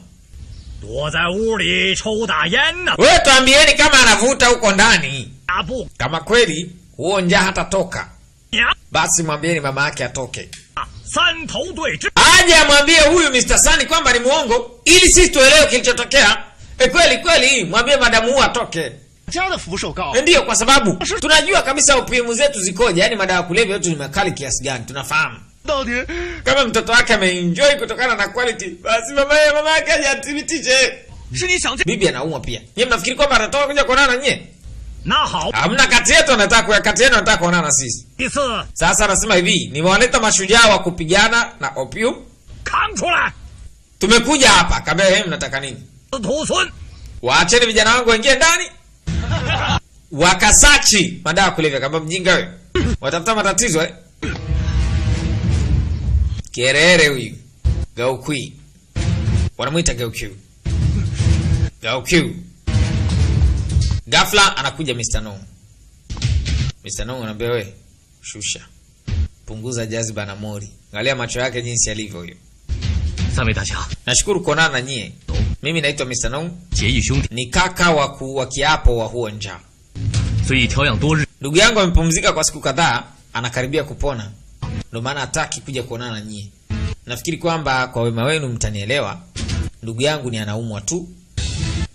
躲在屋里抽大烟呢， Wewe tuambieni kama anavuta huko ndani. 啊不 Kama kweli huo njaa hatatoka, 娘 basi mwambieni mama yake atoke, 三头对峙， aje amwambie huyu Mr. Sani kwamba ni muongo, ili sisi tuelewe kilichotokea. E, kweli kweli, mwambie madamu huyu atoke. 家的福寿膏 E, ndiyo, kwa sababu tunajua kabisa opium zetu zikoje, yani madawa ya kulevya yetu ni makali kiasi gani, tunafahamu. 到底 Kama mtoto wake ameenjoy kutokana na quality, basi mama yake aje athibitishe. 是你想这 Bibi anaumwa pia. Nyie mnafikiri kwamba anatoka kuja kuonana na nyie? 那好， Hamna kati yetu anataka kati yenu anataka kuonana na sisi. 一次 Sasa anasema hivi, nimewaleta mashujaa wa kupigana na opium. 扛出来， Tumekuja hapa. Kaambia yeye mnataka nini? 司徒孙 Waacheni vijana wangu waingie ndani. Wakasachi madawa ya kulevya. Kaambia mjinga wewe. Watafuta matatizo eh? Kerere huyu. Gaukui. Wanamuita Gaukui. Gaukui. Ghafla anakuja Mr. Nong. Mr. Nong anaambia wewe, shusha. Punguza jaziba na mori. Angalia macho yake jinsi yalivyo huyo. 三位大侠， Nashukuru kuonana na nyie. Mimi naitwa Mr. Nong, 结义兄弟， ni kaka wa kiapo wa huo njaa. 虽已调养多日， Ndugu yangu amepumzika kwa siku kadhaa, anakaribia kupona, ndio maana hataki kuja kuonana na nyie. Nafikiri kwamba kwa wema wenu mtanielewa. Ndugu yangu ni anaumwa tu.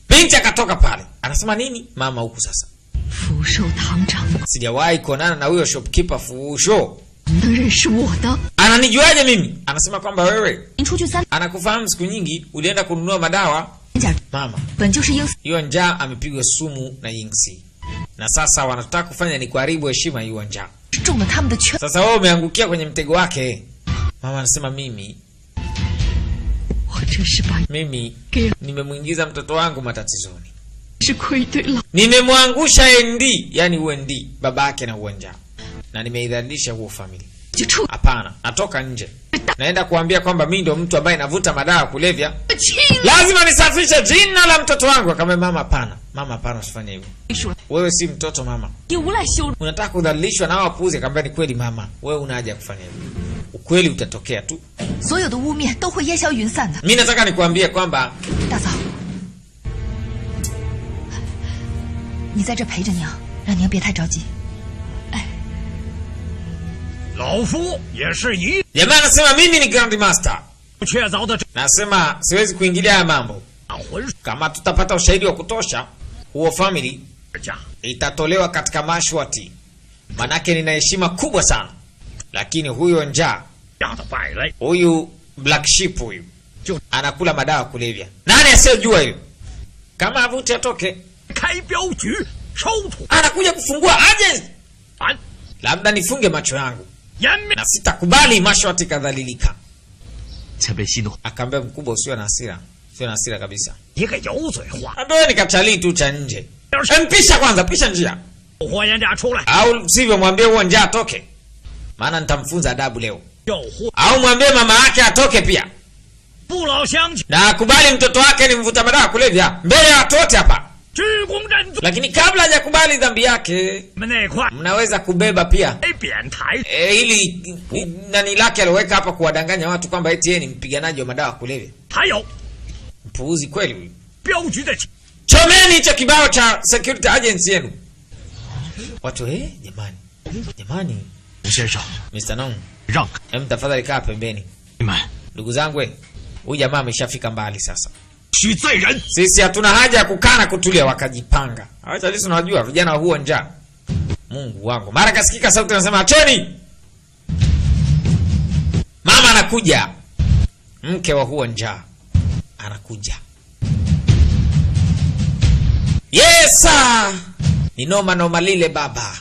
Binti akatoka pale, anasema nini mama huku sasa? 福寿堂掌 Sijawahi kuonana na huyo shopkeeper Fuusho, 能认识我的？ ananijuaje mimi? Anasema kwamba wewe 您出去三 anakufahamu siku nyingi, ulienda kununua madawa. 甲 Mama 本就是应 hiyo njaa amepigwa sumu na Yingsi, na sasa wanataka kufanya ni kuharibu heshima hiyo njaa. 中了他们的圈。 Sasa wewe umeangukia kwenye mtego wake. Mama anasema mimi 我真是把 mimi 给 nimemwingiza mtoto wangu matatizoni, 是愧对了。 nimemwangusha ND, yani UND baba yake na uwanja, na nimeidhalilisha huo family. 就出 Hapana, natoka nje, naenda kuambia kwamba mi ndo mtu ambaye navuta madawa ya kulevya, 清 lazima nisafishe jina la mtoto wangu. Akamwambia mama, hapana mama, hapana, usifanye hivyo, 楚了， wewe si mtoto mama, 你无赖羞辱。 unataka kudhalilishwa na hao wapuuzi. Akamwambia ni kweli mama, wewe una haja ya kufanya hivyo, ukweli utatokea tu. 所有的污蔑都会烟消云散的。 Mi nataka nikuambie kwamba 大嫂，你在这陪着娘，让娘别太着急。 老夫也是一 jamaa anasema mimi ni grand master, 确凿的 nasema siwezi kuingilia haya mambo. 魂 Kama tutapata ushahidi wa kutosha, huo family 家 Itatolewa katika mashwati, manake nina heshima kubwa sana, lakini huyo njaa 样的败类， huyu black sheep huyu anakula madawa kulevya. Nani asiyejua hiyo? Kama avute atoke, 开镖局收徒 anakuja kufungua aje, 俺 labda nifunge macho yangu 严明 na sitakubali mashwati kadhalilika. 前辈息怒， Akaambia mkubwa, usiwe na hasira, usiwe na hasira kabisa. 一个油嘴话， Ambaye ni kachalii tu cha nje. Mpisha kwanza, pisha njia, 霍元甲出来 au sivyo mwambie huo njaa atoke, maana nitamfunza adabu leo. 叫霍 Au mwambie mama yake atoke pia 不老乡亲， na akubali mtoto wake ni mvuta madawa kulevya mbele ya watu wote hapa. 鞠躬认罪。 Lakini kabla hajakubali dhambi yake, 你们那块 mnaweza kubeba pia 扁台 ili nani lake aliweka hapa kuwadanganya watu kwamba eti yeye ni mpiganaji wa madawa kulevya. 还有 Mpuuzi kweli huyu. 镖局的 Chomeni hicho kibao cha security agency yenu. Watu jamani, jamani, 吴先生， Mr. Nong, 让开！ em tafadhali kaa pembeni. 你们 Ndugu zangu, huyu jamaa ameshafika mbali sasa. 许再忍。 Sisi hatuna haja ya kukaa na kutulia. Wakajipanga. Hawa sisi unajua vijana wa huo njaa. Mungu wangu, mara kasikika sauti nasema acheni. Mama anakuja, mke wa huo njaa anakuja. Yesa, ni noma noma lile baba.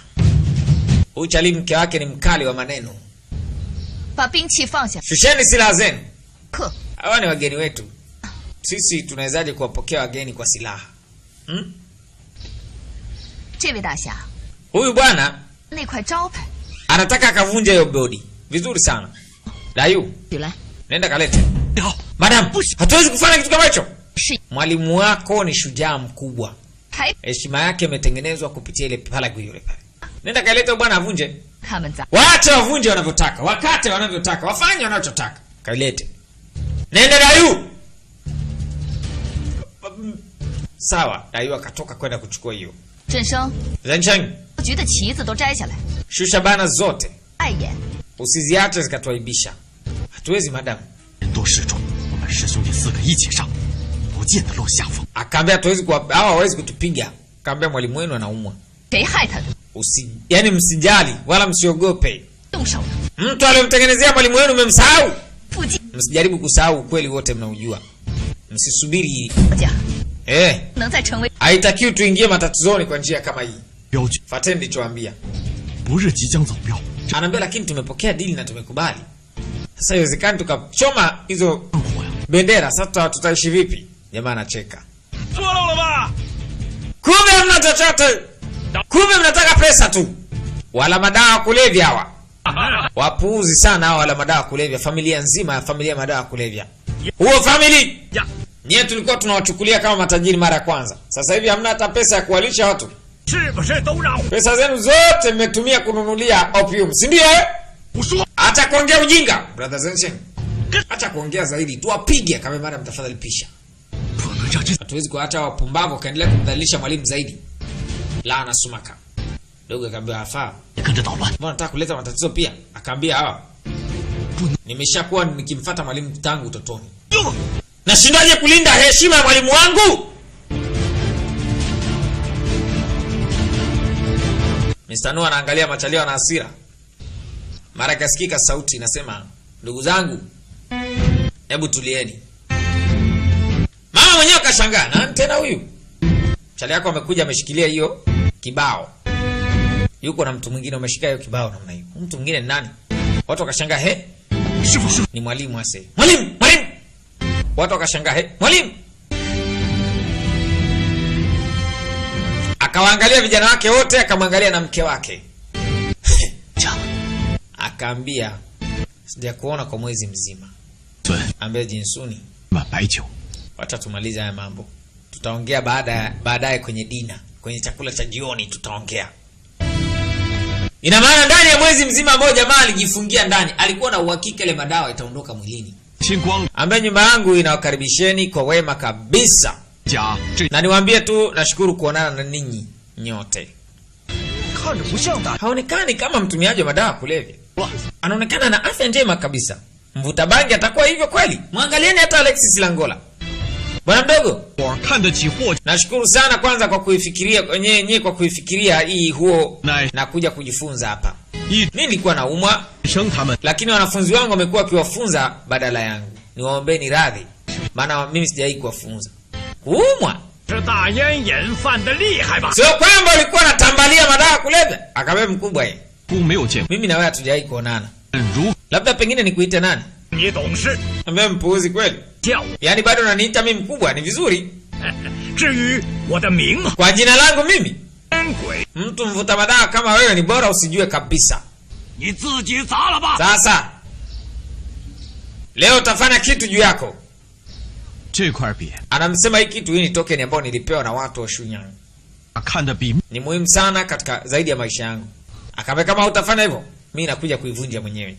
Huyu chali mke wake ni mkali wa maneno. 把兵器放下， Shusheni silaha zenu, 客 hawa ni wageni wetu. Sisi tunawezaje kuwapokea wageni kwa silaha? 这位大侠， Huyu bwana 那块招牌， anataka akavunja hiyo bodi. Vizuri sana. Dayu, 许来 nenda kalete. 你好， Madam, hatuwezi kufanya kitu kama hicho. 是 Mwalimu wako ni shujaa mkubwa, 台 heshima yake imetengenezwa kupitia ile palagu yule pale. Nenda kalete bwana avunje. 他们砸 Waache wavunje wanavyotaka, wakate wanavyotaka, wafanye wanachotaka. Kalete. Nenda Dayu. Sawa, Dayu akatoka kwenda kuchukua hiyo. 振声， Zencheng, 局的旗子都摘下来， shusha bana zote, 碍眼。 usiziache zikatuaibisha. Hatuwezi madam. 人多势众，我们师兄弟四个一起上，不见得落下风。 Akaambia hatuwezi kuwa hawa hawawezi kutupiga. Akaambia mwalimu wenu anaumwa. 谁害他的？ Usi, yani msijali wala msiogope. 动手的， Mtu aliyomtengenezea mwalimu wenu mmemsahau. 附近 Msijaribu kusahau ukweli wote mnaujua. Msisubiri. 家 能再成为 Haitakiwi tuingie matatizoni kwa njia kama hii. 镖局 Fateni nilichoambia. 不日即将走镖， Anaambia lakini tumepokea dili na tumekubali. Sasa haiwezekani tukachoma hizo 火呀！ bendera, sasa tutaishi vipi? Jamaa anacheka. 说漏了吧？ Kumbe hamna chochote, kumbe mnataka pesa tu. Wala madawa kulevya hawa wapuuzi sana hawa, wala madawa kulevya. Familia nzima ya familia madawa kulevya, huo family 呀， nyie tulikuwa tunawachukulia kama matajiri mara ya kwanza. Sasa hivi hamna hata pesa ya kuwalisha watu. 是不是都让 Pesa zenu zote mmetumia kununulia opium, si ndio? Eh? 胡说！ Acha kuongea ujinga brother Zenshen, acha kuongea zaidi, tuwapige. Kama madam, tafadhali pisha. 不能让这 Hatuwezi kuacha wapumbavu wakaendelea kumdhalilisha mwalimu zaidi. La sumaka dogo akaambia hafaa, 也跟着捣乱。 mbona nataka kuleta matatizo pia? Akaambia hawa, nimeshakuwa nikimfuata mwalimu tangu utotoni, nashindaje kulinda heshima ya mwalimu wangu? Mr. Noah anaangalia machalio na hasira. Mara kasikika sauti inasema, ndugu zangu, hebu tulieni. Mama mwenyewe akashangaa, nani tena huyu? Chali yako amekuja ameshikilia hiyo kibao. Yuko na mtu mwingine ameshika hiyo kibao namna hiyo. Mtu mwingine ni nani? Watu wakashangaa, he? 师傅，师傅， Ni mwalimu ase. Mwalimu, mwalimu. Watu wakashangaa, he, mwalimu. Akawaangalia vijana wake wote, akamwangalia na mke wake. 家 Akaambia, sijakuona kwa mwezi mzima. 尊， Ambia Jinsuni, 满白酒， wacha tumalize haya mambo. Tutaongea baadaye kwenye dina, kwenye chakula cha jioni tutaongea. Ina maana ndani ya mwezi mzima ambao jamaa alijifungia ndani, alikuwa na uhakika ile madawa itaondoka mwilini. 天光 Ambaye nyumba yangu inawakaribisheni kwa wema kabisa. 家这 Na niwaambie tu nashukuru kuonana na ninyi nyote. 看着不像大 Haonekani kama mtumiaji wa madawa kulevya. Anaonekana na afya njema kabisa. Mvuta bangi atakuwa hivyo kweli? Mwangalieni hata Alexis Langola. Bwana mdogo, 我看得起霍 nashukuru sana kwanza kwa kuifikiria nyewe kwa kuifikiria hii huo 乃 na kuja kujifunza hapa. 一 Mimi nilikuwa naumwa, 生他们 lakini wanafunzi wangu wamekuwa wakiwafunza badala yangu. Niwaombeni radhi, maana mimi sijawahi kuwafunza. Kuumwa 是大烟瘾犯的厉害吧？ sio kwamba ulikuwa natambalia madawa kulevya. Akaambia mkubwa, yeye 姑没有见过 mimi na wewe hatujawahi kuonana, 如 labda pengine nikuite nani? 你懂事， Ambia mpuuzi kweli, 叫我。 yaani bado unaniita mimi mkubwa? Ni vizuri 至于我的名号， kwa jina langu mimi. 烟鬼， Mtu mvuta madawa kama wewe ni bora usijue kabisa. 你自己砸了吧。 Sasa leo utafanya kitu juu yako. 这块匾 Anamsema hii kitu, hii ni token ambayo nilipewa na watu wa Shunyang, 看得比 ni muhimu sana katika zaidi ya maisha yangu. Akaambia kama hutafanya hivyo, mimi nakuja kuivunja mwenyewe.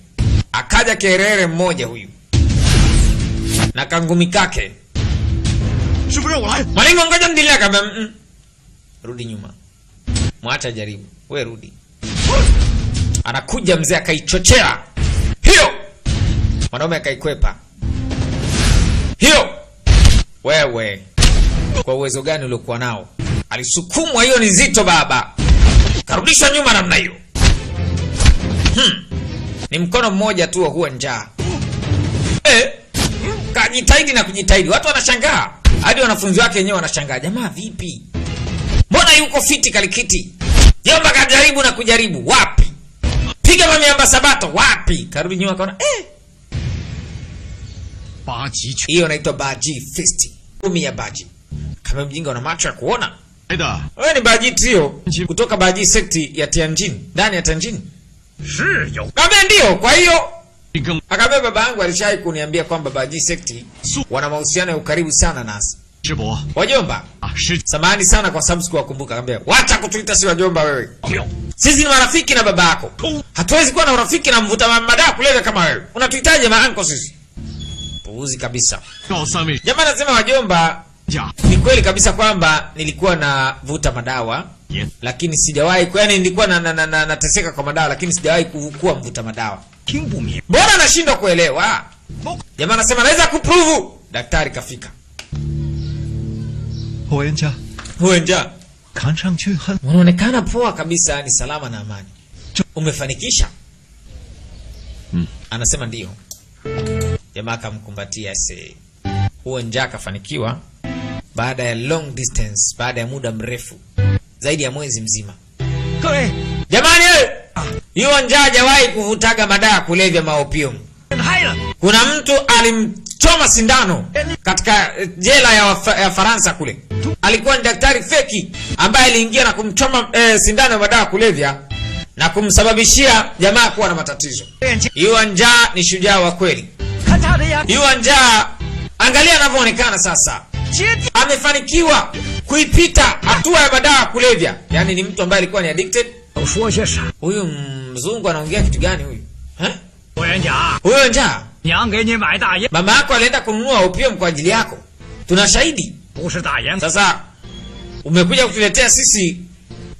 Akaja kerere mmoja huyu na kangumi kake. 师傅让我来。 Mwalimu, ngoja mdilia. Akaambia rudi nyuma, mwacha jaribu, we rudi. Anakuja mzee akaichochea hiyo, mwanaume akaikwepa hiyo. Wewe kwa uwezo gani uliokuwa nao? Alisukumwa, hiyo ni nzito baba, karudishwa nyuma namna hiyo. Ni mkono mmoja tu wa huwa njaa. Kajitahidi na kujitahidi, watu wanashangaa, hadi wanafunzi wake wenyewe wanashangaa, jamaa vipi, mbona yuko fiti kalikiti? Jomba kajaribu na kujaribu, wapi? Piga mamiamba sabato, wapi? Karudi nyuma akaona 八极拳 hiyo inaitwa Baji Fist, kumi ya Baji. Kama mjinga una macho ya kuona 来的， wewe, ni Baji trio kutoka Baji sekti ya Tianjin, ndani ya Tianjin. 是有 Kaambia ndio. Kwa hiyo 跟 akaambia baba yangu alishawahi kuniambia kwamba Baji sekti wana mahusiano ya ukaribu sana nasi. 师伯 Wajomba, 啊，师 samahani sana kwa sababu sikuwakumbuka. Akaambia wacha kutuita si wajomba wewe, 有 sisi ni marafiki na baba yako, hatuwezi kuwa na urafiki na mvuta madawa kulevya kama wewe. Unatuitaje maanko sisi? Puuzi kabisa. 告三位 Jamaa anasema wajomba, 家 ni kweli kabisa kwamba nilikuwa navuta madawa 也 lakini sijawahi, yaani nilikuwa na, nateseka kwa madawa lakini sijawahi kuwa mvuta madawa. 听不明。 Mbona nashindwa kuelewa? Jamaa anasema naweza kuprove. Daktari kafika. 霍元甲 Huyo njaa 看上去很 unaonekana poa kabisa, ni salama na amani. Umefanikisha? Anasema ndio. Jamaa akamkumbatia se. Huo njaa akafanikiwa baada ya long distance, baada ya muda mrefu zaidi ya mwezi mzima. 各位， Jamani, hiyo njaa hajawahi kuvutaga madawa kulevya maopium. 嗨了， Kuna mtu alimchoma sindano katika jela ya Faransa kule. Alikuwa ni daktari feki ambaye aliingia na kumchoma sindano ya madawa kulevya na kumsababishia jamaa kuwa na matatizo. Hiyo njaa ni shujaa wa kweli. 看他这样， Hiyo njaa, angalia anavyoonekana sasa, 接地 amefanikiwa kuipita hatua ya madawa ya kulevya. Yaani ni mtu ambaye alikuwa ni addicted. 都说些啥？ Huyu mzungu anaongea kitu gani huyu? Eh? 霍元甲， Huyo njaa 娘给你买大烟， mama yako alienda kununua opium kwa ajili yako, tuna shahidi. 不是大烟， Sasa umekuja kutuletea sisi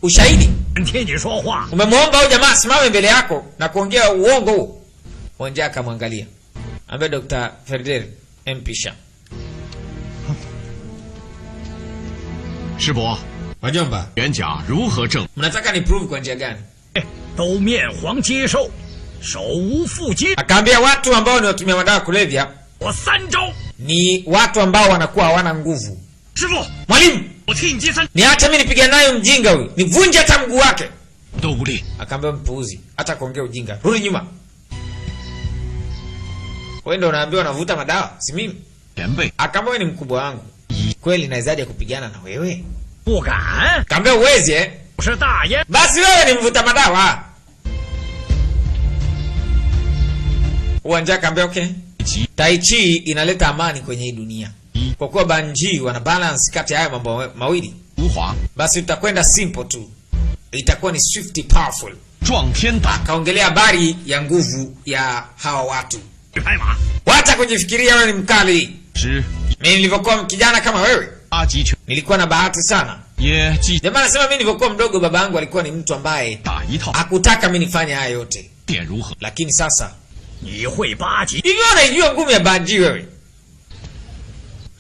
ushahidi, 替你说话。 umemwomba huyu jamaa asimame mbele yako na kuongea uongo huo. Wanja akamwangalia, ambaye Dr. Ferder mpisha. 师伯， Wajomba, 元甲如何证？ mnataka ni prove kwa njia gani? 都面黄肌瘦，手无缚鸡。 Akaambia watu ambao ni watumia madawa kulevya 我三招， ni watu ambao wanakuwa hawana nguvu. 师傅， Mwalimu, 我替你接三。 niache mimi nipigane nayo mjinga huyu, nivunje hata mguu wake. 都无力。 Akaambia mpuuzi, hata kuongea ujinga, rudi nyuma. Wewe ndio unaambiwa unavuta madawa, si mimi. 前辈 Akaambia wewe ni mkubwa wangu, kweli nawezaje kupigana na wewe? 不敢， Akaambia uwezi eh? 是大烟。 Basi wewe ni mvuta madawa. Uwanja akaambia okay. 及 Tai Chi inaleta amani kwenye hii dunia. Kwa kuwa Banji wana balance kati ya haya mambo mawili, 无华 basi tutakwenda simple tu, itakuwa ni swift powerful. 撞天打， Akaongelea habari ya nguvu ya hawa watu. 拍马， Wacha kujifikiria wewe ni mkali. 之 Mimi nilivyokuwa kijana kama wewe 八极拳 nilikuwa na bahati sana. 也记 Jamaa anasema mimi nilivyokuwa mdogo, baba yangu alikuwa ni mtu ambaye 打一套， hakutaka mimi nifanye haya yote, 点如何？ lakini sasa 你会八极？ hivi unaijua ngumi ya Banji wewe?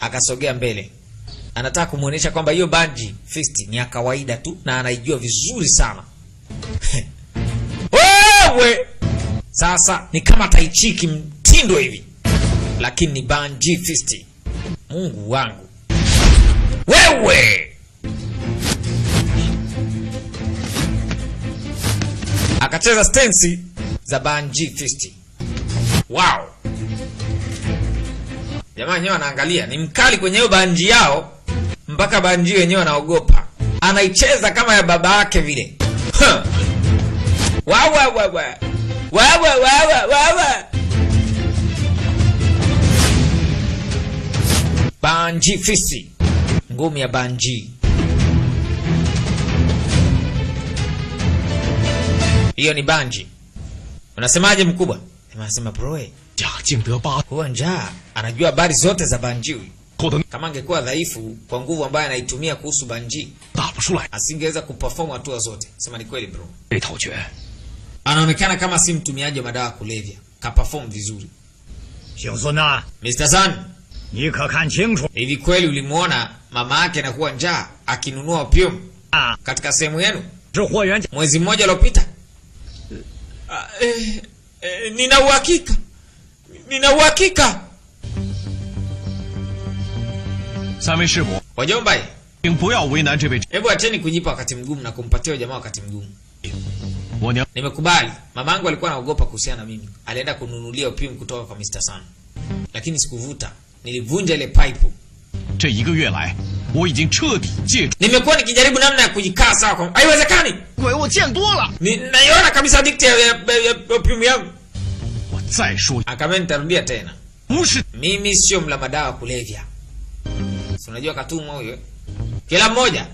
Akasogea mbele, anataka kumuonyesha kwamba hiyo banji fist ni ya kawaida tu na anaijua vizuri sana. Wewe sasa ni kama tai chi kimtindo hivi, lakini ni banji fist. Mungu wangu wewe! Akacheza stensi za banji fist. Wow! Jamaa wenyewe wanaangalia, ni mkali kwenye hiyo banji yao, mpaka banji wenyewe wanaogopa. Anaicheza kama ya baba yake vile. Wawa wawa wawa wawa wawa. Banji fisi, ngumi ya banji hiyo ni banji. Unasemaje mkubwa? Anasema bro, huwa njaa anajua habari zote za banji huyu. Kama angekuwa dhaifu kwa nguvu ambayo anaitumia kuhusu banji, asingeweza kuperform hatua zote. Sema ni kweli bro. Anaonekana kama si mtumiaji wa madawa ya kulevya, kaperform vizuri. Mr. San, hivi kweli ulimuona mama yake anakuwa njaa akinunua opium katika sehemu yenu mwezi mmoja uliopita? Nina uhakika, nina uhakika. Wajomba, hebu acheni kujipa wakati mgumu na kumpatia jamaa wakati mgumu. Nimekubali. Mamangu alikuwa anaogopa kuhusiana na mimi. Alienda kununulia opium kutoka kwa Mr. San, lakini sikuvuta, nilivunja ile pipe. Nimekuwa nikijaribu namna ya kujikaa sawa kwa... Haiwezekani. Naiona kabisa addict ya opium yangu. Akamwambia nitarudia tena. Mimi sio mla madawa kulevya. Si unajua katumwa huyo. Kila mmoja.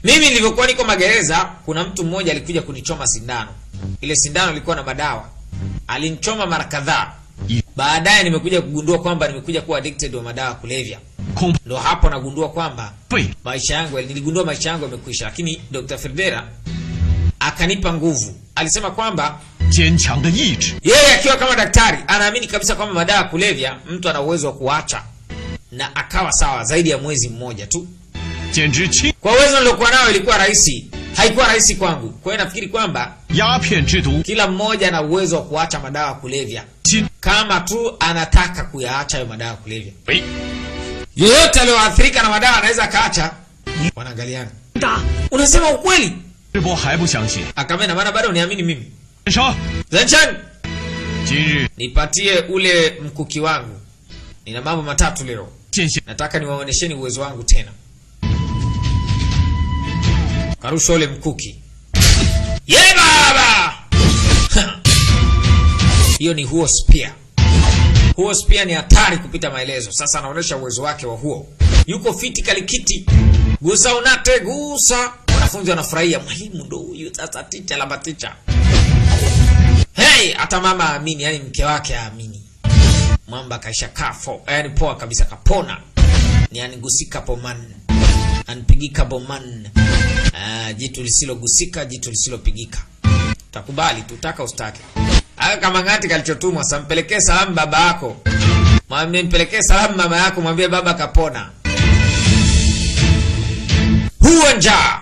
Mimi nilivyokuwa niko magereza, kuna mtu mmoja alikuja kunichoma sindano. Ile sindano ilikuwa na madawa. Alinichoma mara kadhaa. Baadaye nimekuja kugundua kwamba nimekuja kuwa addicted wa madawa kulevya. Ndo hapo nagundua kwamba maisha yangu, niligundua maisha yangu yamekwisha. Lakini Dr. Ferdera akanipa nguvu. Alisema kwamba yeye akiwa kama daktari anaamini kabisa kwamba madawa kulevya mtu ana uwezo wa kuacha, na akawa sawa zaidi ya mwezi mmoja tu. Kwa uwezo niliokuwa nao ilikuwa rahisi, haikuwa rahisi kwangu. Kwa hiyo nafikiri kwamba kila mmoja ana uwezo wa kuacha madawa kulevya kama tu anataka kuyaacha hayo madawa kulevya. Yeyote aliyoathirika na madawa anaweza akaacha. Wanaangaliana, unasema ukweli? Akamwambia, na maana bado uniamini mimi? Zenchan, nipatie ule mkuki wangu, nina mambo matatu leo, nataka niwaonesheni uwezo wangu tena. Karusha ule mkuki. Ye baba! Hiyo ni huo spear. Huo spear ni hatari kupita maelezo. Sasa anaonyesha uwezo wake wa huo. Yuko fiti kalikiti. Gusa unate gusa. Wanafunzi wanafurahia, mwalimu ndo huyu sasa, ticha la ticha. Hey, hata mama aamini, yani mke wake aamini. Mwamba kaisha kafo. Yaani poa kabisa kapona. Ni anigusika poman. Anipigika boman. Jitu lisilogusika, jitu lisilopigika. Takubali tutaka ustake. Aka kama ngati kalichotumwa, sampelekee salamu baba yako. Mwambie mpelekee salamu mama yako, mwambie baba kapona. Huo njaa.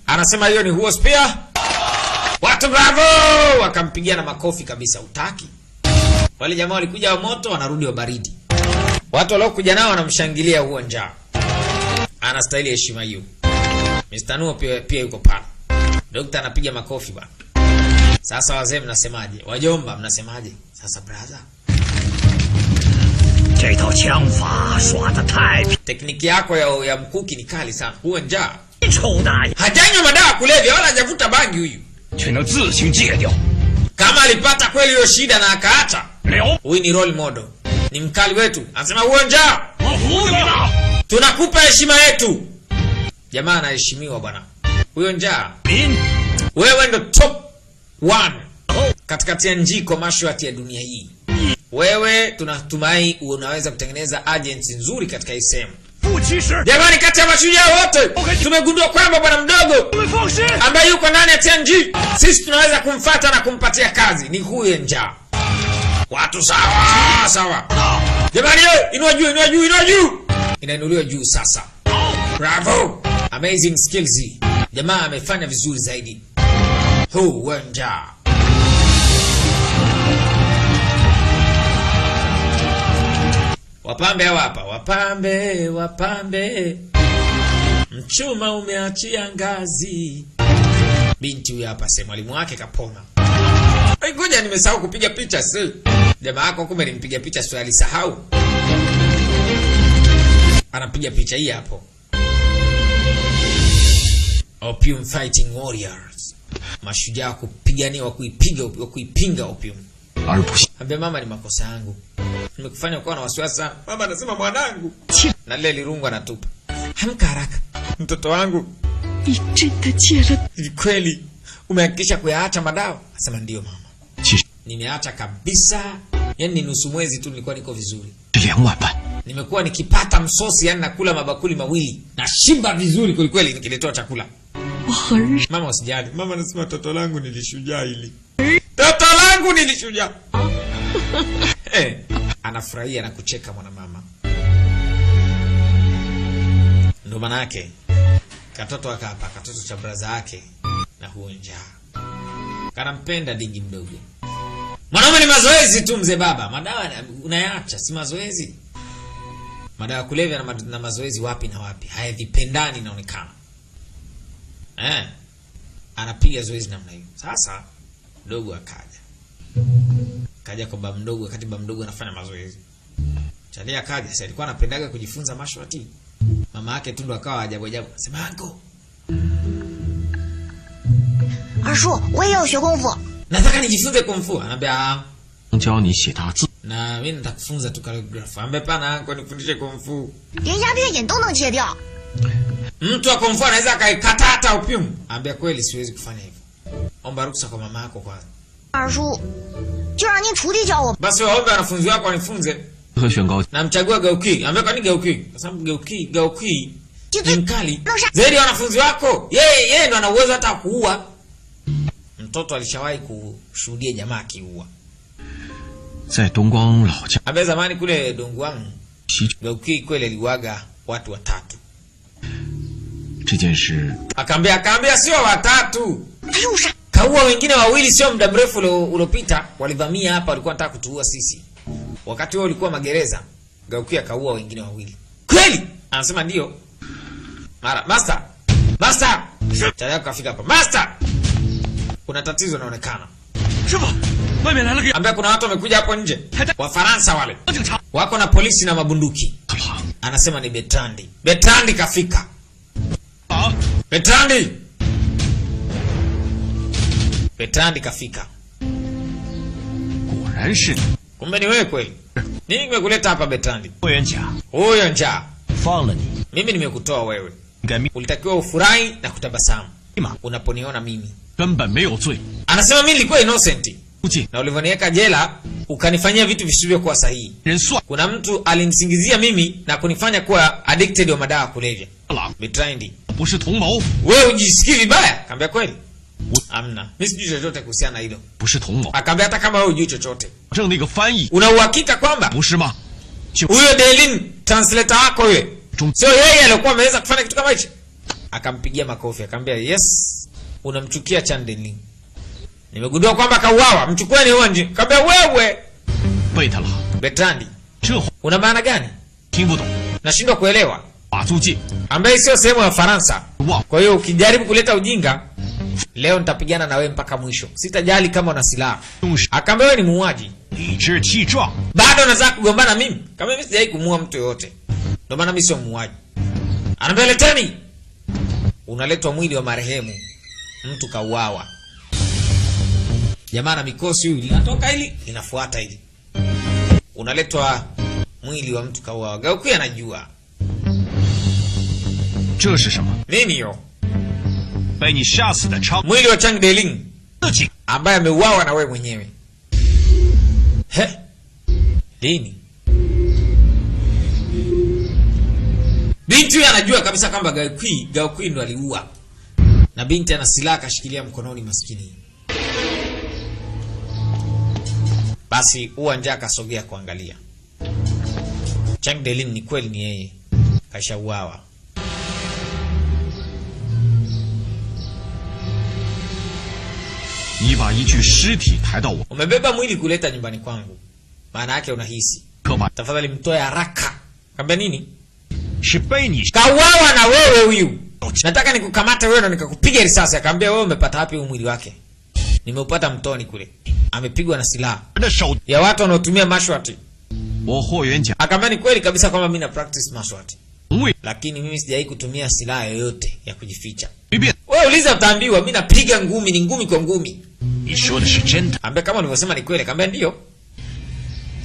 Anasema hiyo ni huo spear. Watu bravo! Wakampigia na makofi kabisa, utaki. Wale jamaa walikuja wa moto, wanarudi wa baridi. Watu waliokuja nao wanamshangilia huo njaa. Anastahili heshima hiyo. Mr. Nuo pia yuko pale. Dokta anapiga makofi bwana. Sasa wazee mnasemaje? Wajomba mnasemaje? Sasa brother, tekniki yako ya mkuki ni kali sana. Huo njaa. Hajanywa madawa kulevya wala hajavuta bangi huyu. Kama alipata kweli hiyo shida na akaacha, huyu ni role model. Ni mkali wetu. Anasema huo njaa. Tunakupa heshima yetu. Jamaa anaheshimiwa bwana. Huyo njaa. Wewe ndo top 1 katikati ya njiko mashwati ya dunia hii. Wewe tunatumai unaweza kutengeneza agency nzuri katika hii sehemu. Jamani, kati ya mashujaa wote tumegundua kwamba bwana mdogo ambaye yuko ndani ya TNG sisi tunaweza kumfuata na kumpatia kazi ni huyo njaa. Watu sawa sawa. Jamani, inua juu, inua juu, inua juu. Inainuliwa juu sasa. Bravo! Amazing skills. Jamaa amefanya vizuri zaidi. Hu Wenja. Wapambe hawa hapa, wapambe, wapambe. Mchuma umeachia ngazi. Binti huyu hapa sema mwalimu wake kapona. Ngoja nimesahau kupiga picha si. Jamaa yako kumbe nilimpiga picha sio alisahau. Anapiga picha hii hapo. Opium Fighting Warriors. Mashujaa kupigania wa kuipiga wa kuipinga opium. Ambia mama ni makosa yangu. Nimekufanya ukawa na wasiwasi sana. Mama anasema mwanangu. Na lile lirungu anatupa. Amka haraka. Mtoto wangu. Ni kweli umehakikisha kuyaacha madawa? Anasema ndio mama. Nimeacha kabisa. Yaani ni nusu mwezi tu nilikuwa niko vizuri. Nimekuwa nikipata msosi, yani nakula mabakuli mawili. Nashiba vizuri kweli kweli nikiletewa chakula. Mama usijali. Mama anasema toto langu nilishujaa hili. Toto langu nilishujaa. Anafurahia na kucheka mwana mama. Ndo maana yake katoto akapa katoto cha braza yake na huo njaa. Kanampenda dingi mdogo. Mwanaume ni mazoezi tu mzee baba. Madawa unayaacha si mazoezi. Madawa kulevya na mazoezi wapi na wapi? Hayavipendani inaonekana. Anapiga zoezi namna hiyo. Sasa dogo akaja. Kaja kwa baba mdogo wakati baba mdogo anafanya mazoezi. Chalia akaja, sasa alikuwa anapendaga kujifunza martial art. Mama yake tu ndo akawa ajabu ajabu. Sema anko. Arshu, nataka nijifunze kung fu. Anambia 教你写大字。 Na mimi nitakufunza tu calligraphy. Anambia pana anko nifundishe kung fu. 连鸦片瘾都能戒掉。 Mtu wa kung fu anaweza akaikata hata opium. Anambia kweli siwezi kufanya hivyo. Omba ruksa kwa mama yako kwanza. 二叔，就让您徒弟教我。 Basi waombe wanafunzi wako wanifunze. 和选高 Na mchagua Gauki. Anambia kwa nini Gauki? Kwa sababu Gauki ni mkali zaidi ya wanafunzi wako. Yeye ndo ana uwezo hata kuua. Mtoto alishawahi kushuhudia jamaa akiua. 在东光老家 Ambaye zamani kule Dongguan Gauki kweli aliuaga watu watatu. 这件事 Akaambia sio watatu. Kaua wengine wawili sio muda mrefu uliopita, walivamia hapa walikuwa wanataka kutuua sisi. Wakati huo ulikuwa magereza. Gauki akaua wengine wawili. Kweli? Anasema ndio. Mara master. Master. Tayari kafika hapa. Master. Kuna tatizo linaonekana. 师傅，外面来了个 Ambia kuna watu wamekuja hapo nje. Wafaransa wale. 警察。 Wako na polisi na mabunduki. Anasema ni Betrandi. Betrandi kafika. Betrandi. Betrandi kafika. 果然是 Kumbe ni wewe kweli. Nini nimekuleta hapa Betrandi? 霍元甲 Huyo njaa. 放了你， Mimi nimekutoa wewe. 应该 Ulitakiwa ufurahi na kutabasamu 立马 unaponiona mimi. 根本没有罪。 Anasema mimi nilikuwa innocent. 估计 Na ulivyoniweka jela ukanifanyia vitu visivyokuwa sahihi. 人算 Kuna mtu alinisingizia mimi na kunifanya kuwa addicted wa madawa kulevya. 了， Betrandi. 不是同谋， Wewe ujisikii vibaya? Kaambia kweli. Amna. Mimi sijui chochote kuhusiana na hilo. 不是同谋， Akaambia hata kama wewe hujui chochote. 正那个翻译 Una uhakika kwamba 不是吗？ huyo Delin translator wako yule sio yeye alikuwa ameweza kufanya kitu kama hicho? Akampigia makofi akamwambia yes, unamchukia Chan Delin. Nimegundua kwamba kauawa, mchukueni huyo nje. Akamwambia wewe 贝特了， Betrandi, 这话 una maana gani? 听不懂。 Nashindwa kuelewa. 法租界 Ambaye sio sehemu ya Faransa. 忘 Kwa hiyo ukijaribu kuleta ujinga leo nitapigana na wewe mpaka mwisho. Sitajali kama una silaha. 用是 Akaambia wewe ni muuaji. 理直气壮。 Bado unataka kugombana mimi? Kama mimi sijawahi kumuua mtu yoyote. Ndio maana mimi sio muuaji. Anaambia leteni. Unaletwa mwili wa marehemu. Mtu kauawa. Jamaa na mikosi huyu linatoka hili, linafuata hili. Unaletwa mwili wa mtu kauawa. Gauki anajua. 这是什么？ Nini hiyo? 被你杀死的昌 Mwili wa Chang Deling 自己 ambaye ameuawa na wewe mwenyewe. He? Lini? Binti huyu anajua kabisa kwamba Gauki ndo aliua. Na binti ana silaha kashikilia mkononi maskini. Basi huwa njaa akasogea kuangalia. Chang Delin ni kweli ni yeye. Kashauawa. 你把一具尸体抬到我 Umebeba mwili kuleta nyumbani kwangu, maana yake unahisi. 可把 Tafadhali mtoe haraka. Kaambia nini? 是被你 Kauawa na wewe huyu. Nataka nikukamate wewe na nikakupiga risasi. Akaambia wewe umepata wapi huu mwili wake? Nimeupata mtoni kule. Amepigwa na silaha 的手 ya watu wanaotumia mashwati. 我霍元甲 Akaambia ni kweli kabisa kwamba mimi na practice mashwati, 从未 lakini mimi sijawahi kutumia silaha yoyote ya kujificha. 随便 Wewe uliza utaambiwa, mimi napiga ngumi, ni ngumi kwa ngumi. 你说的是真的？ Ambia kama ulivyosema ni kweli. Akaambia ndio.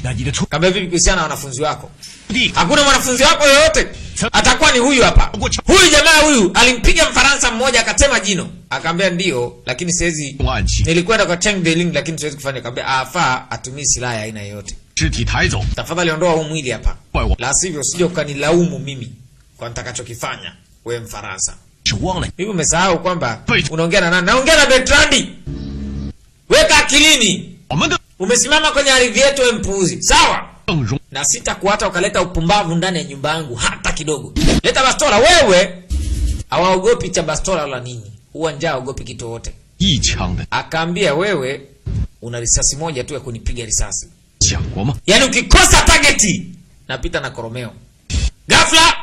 那你的徒 Kaambia vipi kuhusiana na wanafunzi wako? 弟 Hakuna mwanafunzi wako yoyote atakuwa ni huyu hapa. Huyu jamaa huyu alimpiga Mfaransa mmoja akatema jino. Akaambia ndio, lakini siwezi. 用暗器 Nilikwenda kwa Cheng Deling lakini siwezi kufanya. Akaambia afaa atumie silaha ya aina yoyote. 尸体抬走， Tafadhali ondoa huu mwili hapa. 怪我 La sivyo usije ukanilaumu mimi kwa nitakachokifanya wewe Mfaransa. 是忘了 Hivi umesahau kwamba Wait. unaongea na nani? Naongea na Bertrandi. Weka akilini. 我们的 Umesimama kwenye ardhi yetu wewe mpuuzi. Sawa? 邓荣 Na sitakuacha ukaleta upumbavu ndani ya nyumba yangu hata kidogo. Leta bastola wewe. Hawaogopi cha bastola wala nini. Huwa njaa haogopi kitu wote. 一枪的 Akaambia wewe una risasi moja tu ya kunipiga risasi. 想过吗？ Yaani ukikosa targeti napita na koromeo. Ghafla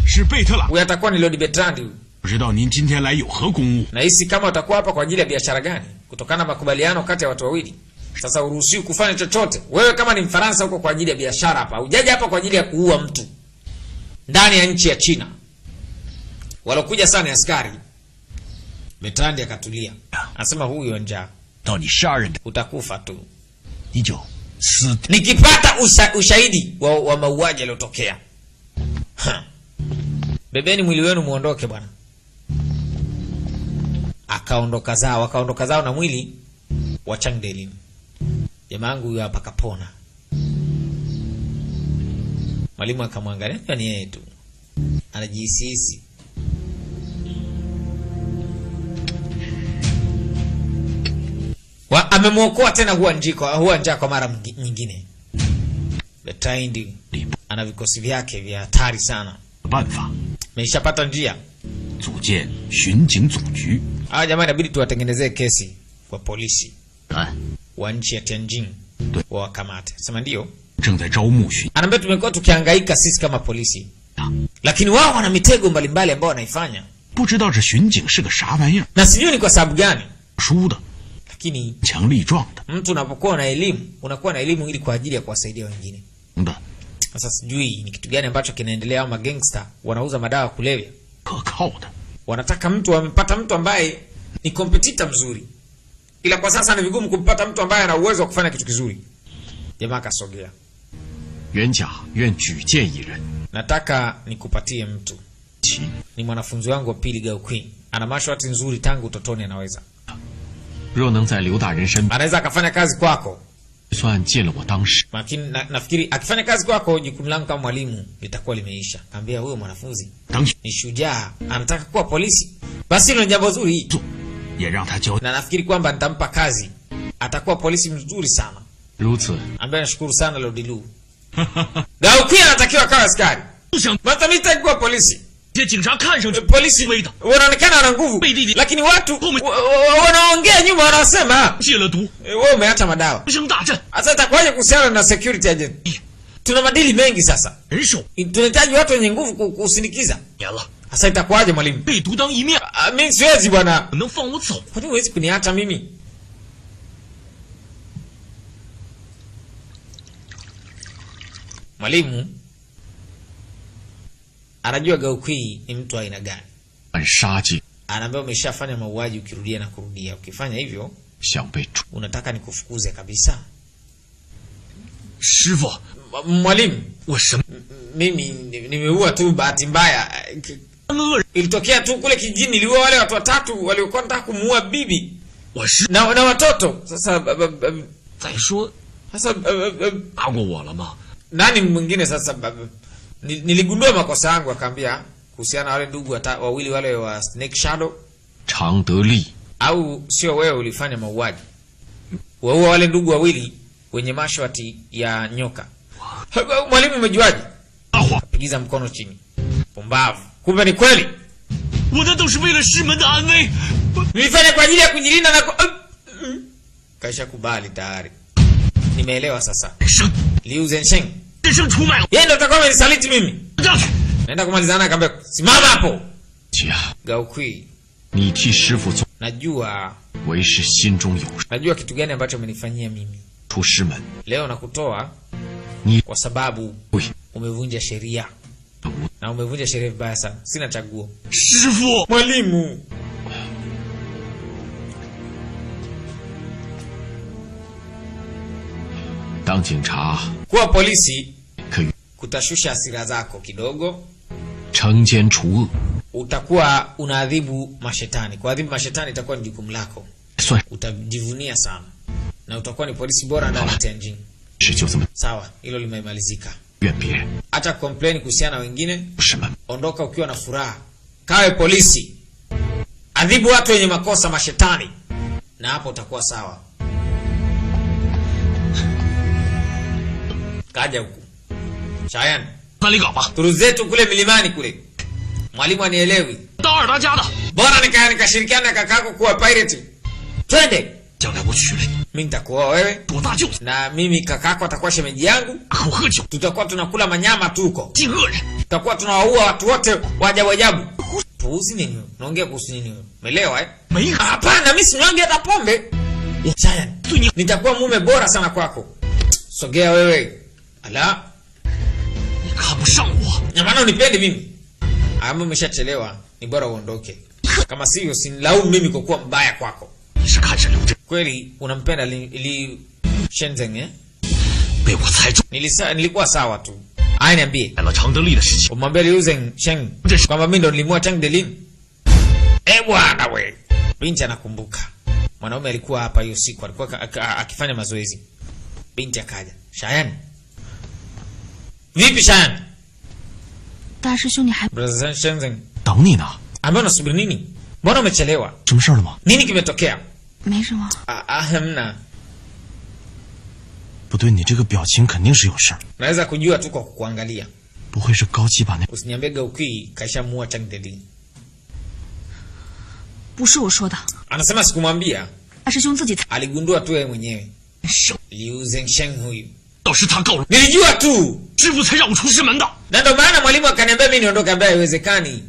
是贝特朗， huyu atakuwa ni Lord Bertrand huyu. 不知道您今天来有何公务？ Nahisi kama utakuwa hapa kwa ajili ya biashara gani? Kutokana na makubaliano kati ya watu wawili. Sasa uruhusiwi kufanya chochote. Wewe kama ni Mfaransa uko kwa ajili ya biashara hapa. Hujaja hapa kwa ajili ya kuua mtu. Ndani ya nchi ya China. Walokuja sana ni askari. Bertrand akatulia. Anasema huyu njaa 到你杀人的， utakufa tu. 你就死 Nikipata ushahidi wa mauaji yaliyotokea. Ha. Bebeni mwili wenu muondoke bwana. Akaondoka zao, akaondoka zao na mwili wa Chang Delin. Jamaa yangu huyo hapa kapona. Mwalimu akamwangalia, ni yeye tu. Anajihisi. Amemuokoa tena huwa njaa kwa mara nyingine. Bertrand ana vikosi vyake vya hatari sana. 办法 Ameshapata njia. 组建巡警总局。 Hawa jamaa inabidi tuwatengenezee kesi kwa polisi wa nchi ya Tianjin wawakamate. Sema ndio. 正在招募巡 Anaambia tumekuwa tukihangaika sisi kama polisi. Lakini wao wana mitego mbalimbali ambayo wanaifanya. 不知道这巡警是个啥玩意儿， Na sijui ni kwa sababu gani. 输的 Lakini 强力壮的 mtu unapokuwa na elimu, unakuwa na elimu ili kwa ajili ya kuwasaidia wengine. 的 Sasa sijui ni kitu gani ambacho kinaendelea, au magangster wanauza madawa kulevya. 可靠的。 Wanataka mtu, wamepata mtu ambaye ni competitor mzuri. Ila kwa sasa ni vigumu kumpata mtu ambaye ana uwezo wa kufanya kitu kizuri. Jamaa akasogea. 袁甲愿举荐一人， Nataka nikupatie mtu. 其 Ni mwanafunzi wangu wa pili Gao Queen. Ana mashwati nzuri tangu utotoni anaweza. 若能在刘大人身边， Anaweza akafanya kazi kwako. 算尽了我当时 Lakini nafikiri akifanya kazi kwako jukumu langu kama mwalimu litakuwa limeisha. Kaambia huyo mwanafunzi 当 ni shujaa, anataka kuwa polisi. Basi hilo ni jambo zuri. 做，也让他教 Na nafikiri kwamba nitampa kazi. Atakuwa polisi mzuri sana. 如此， Ambaye nashukuru sana Lord Lu. Gao Queen anatakiwa kawa askari. 不想 Hata mimi sitaki kuwa polisi. 这警察看上去 Polisi 威的， wanaonekana wana nguvu, lakini watu wanaongea nyuma wanasema 戒了毒， wewe umeacha madawa. 声大振， Sasa itakuwaje kuhusiana na security agent? Tuna madili mengi sasa. 人手 Tunahitaji watu wenye nguvu kusindikiza. 年了， Sasa itakuwaje mwalimu? 被独当一面， Mimi siwezi bwana. 能放我走？ Kwa nini huwezi kuniacha mimi? Mwalimu anajua Gao Queen ni mtu aina gani. 按杀戒 Anaambia umeshafanya mauaji ukirudia na kurudia. Ukifanya hivyo 想被处， unataka nikufukuze kabisa. 师傅， Mwalimu, 我什么 mimi nimeua tu bahati mbaya. 恶人？ Ilitokea tu kule kijijini niliua wale watu watatu waliokuwa wanataka kumuua bibi 我是 na watoto. Sasa 再说 sasa 打过我了吗？ nani mwingine sasa niligundua makosa yangu, akaambia kuhusiana na wale ndugu wawili wale wa Snake Shadow. 常得利 Au sio wewe ulifanya mauaji? Waua wale ndugu wawili wenye mashwati ya nyoka. Mwalimu umejuaje? Kapigiza mkono chini. Pumbavu. Kumbe ni kweli. 我那都是为了师门的安危。 Nilifanya kwa ajili ya kujilinda na ku... Kaisha kubali tayari. Nimeelewa sasa. 生 Liu Zhensheng. 人生出卖了， Yeye ndo atakuwa amenisaliti mimi. 让开！ Naenda kumalizana akamwambia simama hapo. 姐啊， Gao Kui, 你替师傅做， najua 为师心中有 najua kitu gani ambacho umenifanyia mimi. 出师门， Leo nakutoa 你 kwa sababu 会 umevunja sheria na umevunja sheria vibaya sana. Sina chaguo. 师傅， Mwalimu, 当警察 kuwa polisi 可以 kutashusha hasira zako kidogo, 惩奸除恶， utakuwa unaadhibu mashetani. Kuadhibu mashetani itakuwa ni jukumu lako, 算 utajivunia sana na utakuwa ni polisi bora ndani ya Tianjin. 是就这么 Sawa, hilo limemalizika. 怨别人 Acha complain kuhusiana na wengine, 师门。 ondoka ukiwa na furaha, kawe polisi, adhibu watu wenye makosa, mashetani, na hapo utakuwa sawa. Kaja huku Shayan, 那里搞吧， turu zetu kule milimani kule, mwalimu anielewi, 当二当家的， bora nikashirikiana na kakako kuwa pirate. Twende, 将来我娶了你， mimi nitakuoa wewe 我大舅子 na mimi kakako atakuwa shemeji yangu, 口喝酒， tutakuwa tunakula manyama tu huko, 尽恶人。 tutakuwa tunawaua watu wote wa ajabu ajabu. Puuzi nini wewe? Unaongea kuhusu nini wewe? Umeelewa eh? 没 Ah, Hapana, mimi sinywangi hata pombe. Shayan, 对你 nitakuwa mume bora sana kwako. Sogea wewe. Ala, 你看不上我， na maana unipendi mimi. Ama umeshachelewa, ni bora uondoke. Kama sivyo usinilaumu mimi kwa kuwa mbaya kwako. 你是看上刘真 Kweli unampenda Li Shenzhen eh? 被我猜中 Nilikuwa sawa tu. Aya, niambie. 了常德利的事情， Umwambia Liu Zhensheng kwamba mimi ndo nilimua Chang Delin? Eh bwana we. Binti anakumbuka. Mwanaume alikuwa hapa hiyo siku, alikuwa akifanya mazoezi. Binti akaja. Shayan. Vipi Shayan? 大师兄，你还 Brother Shenzhen, 等你呢， ambaye unasubiri nini? Mbona umechelewa? 什么事儿了吗？ Nini kimetokea? 没什么？ Ah, ah, hamna. 不对，你这个表情肯定是有事儿， Naweza kujua tu kwa kukuangalia. 不会是高级把那 Usiniambie Gaukui kaishamuua Chang Delin. 不是我说的， Anasema sikumwambia, 大师兄自己猜。 aligundua tu yeye mwenyewe. 生 Liu Zhensheng huyu. 倒是他告了 Nilijua tu. 师傅，才让我出师门的。 Na ndo maana mwalimu akaniambia mimi niondoke, ambaye haiwezekani.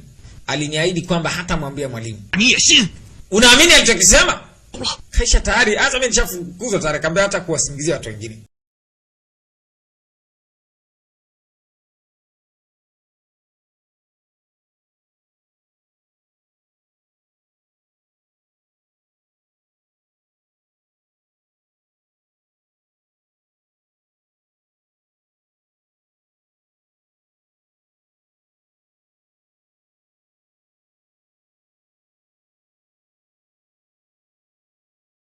Aliniahidi kwamba hatamwambia mwalimu. 你也信？ Unaamini alichokisema? 够了， Kaisha tayari, hata mimi nishafukuzwa tayari, kaambia hata kuwasingizia watu wengine.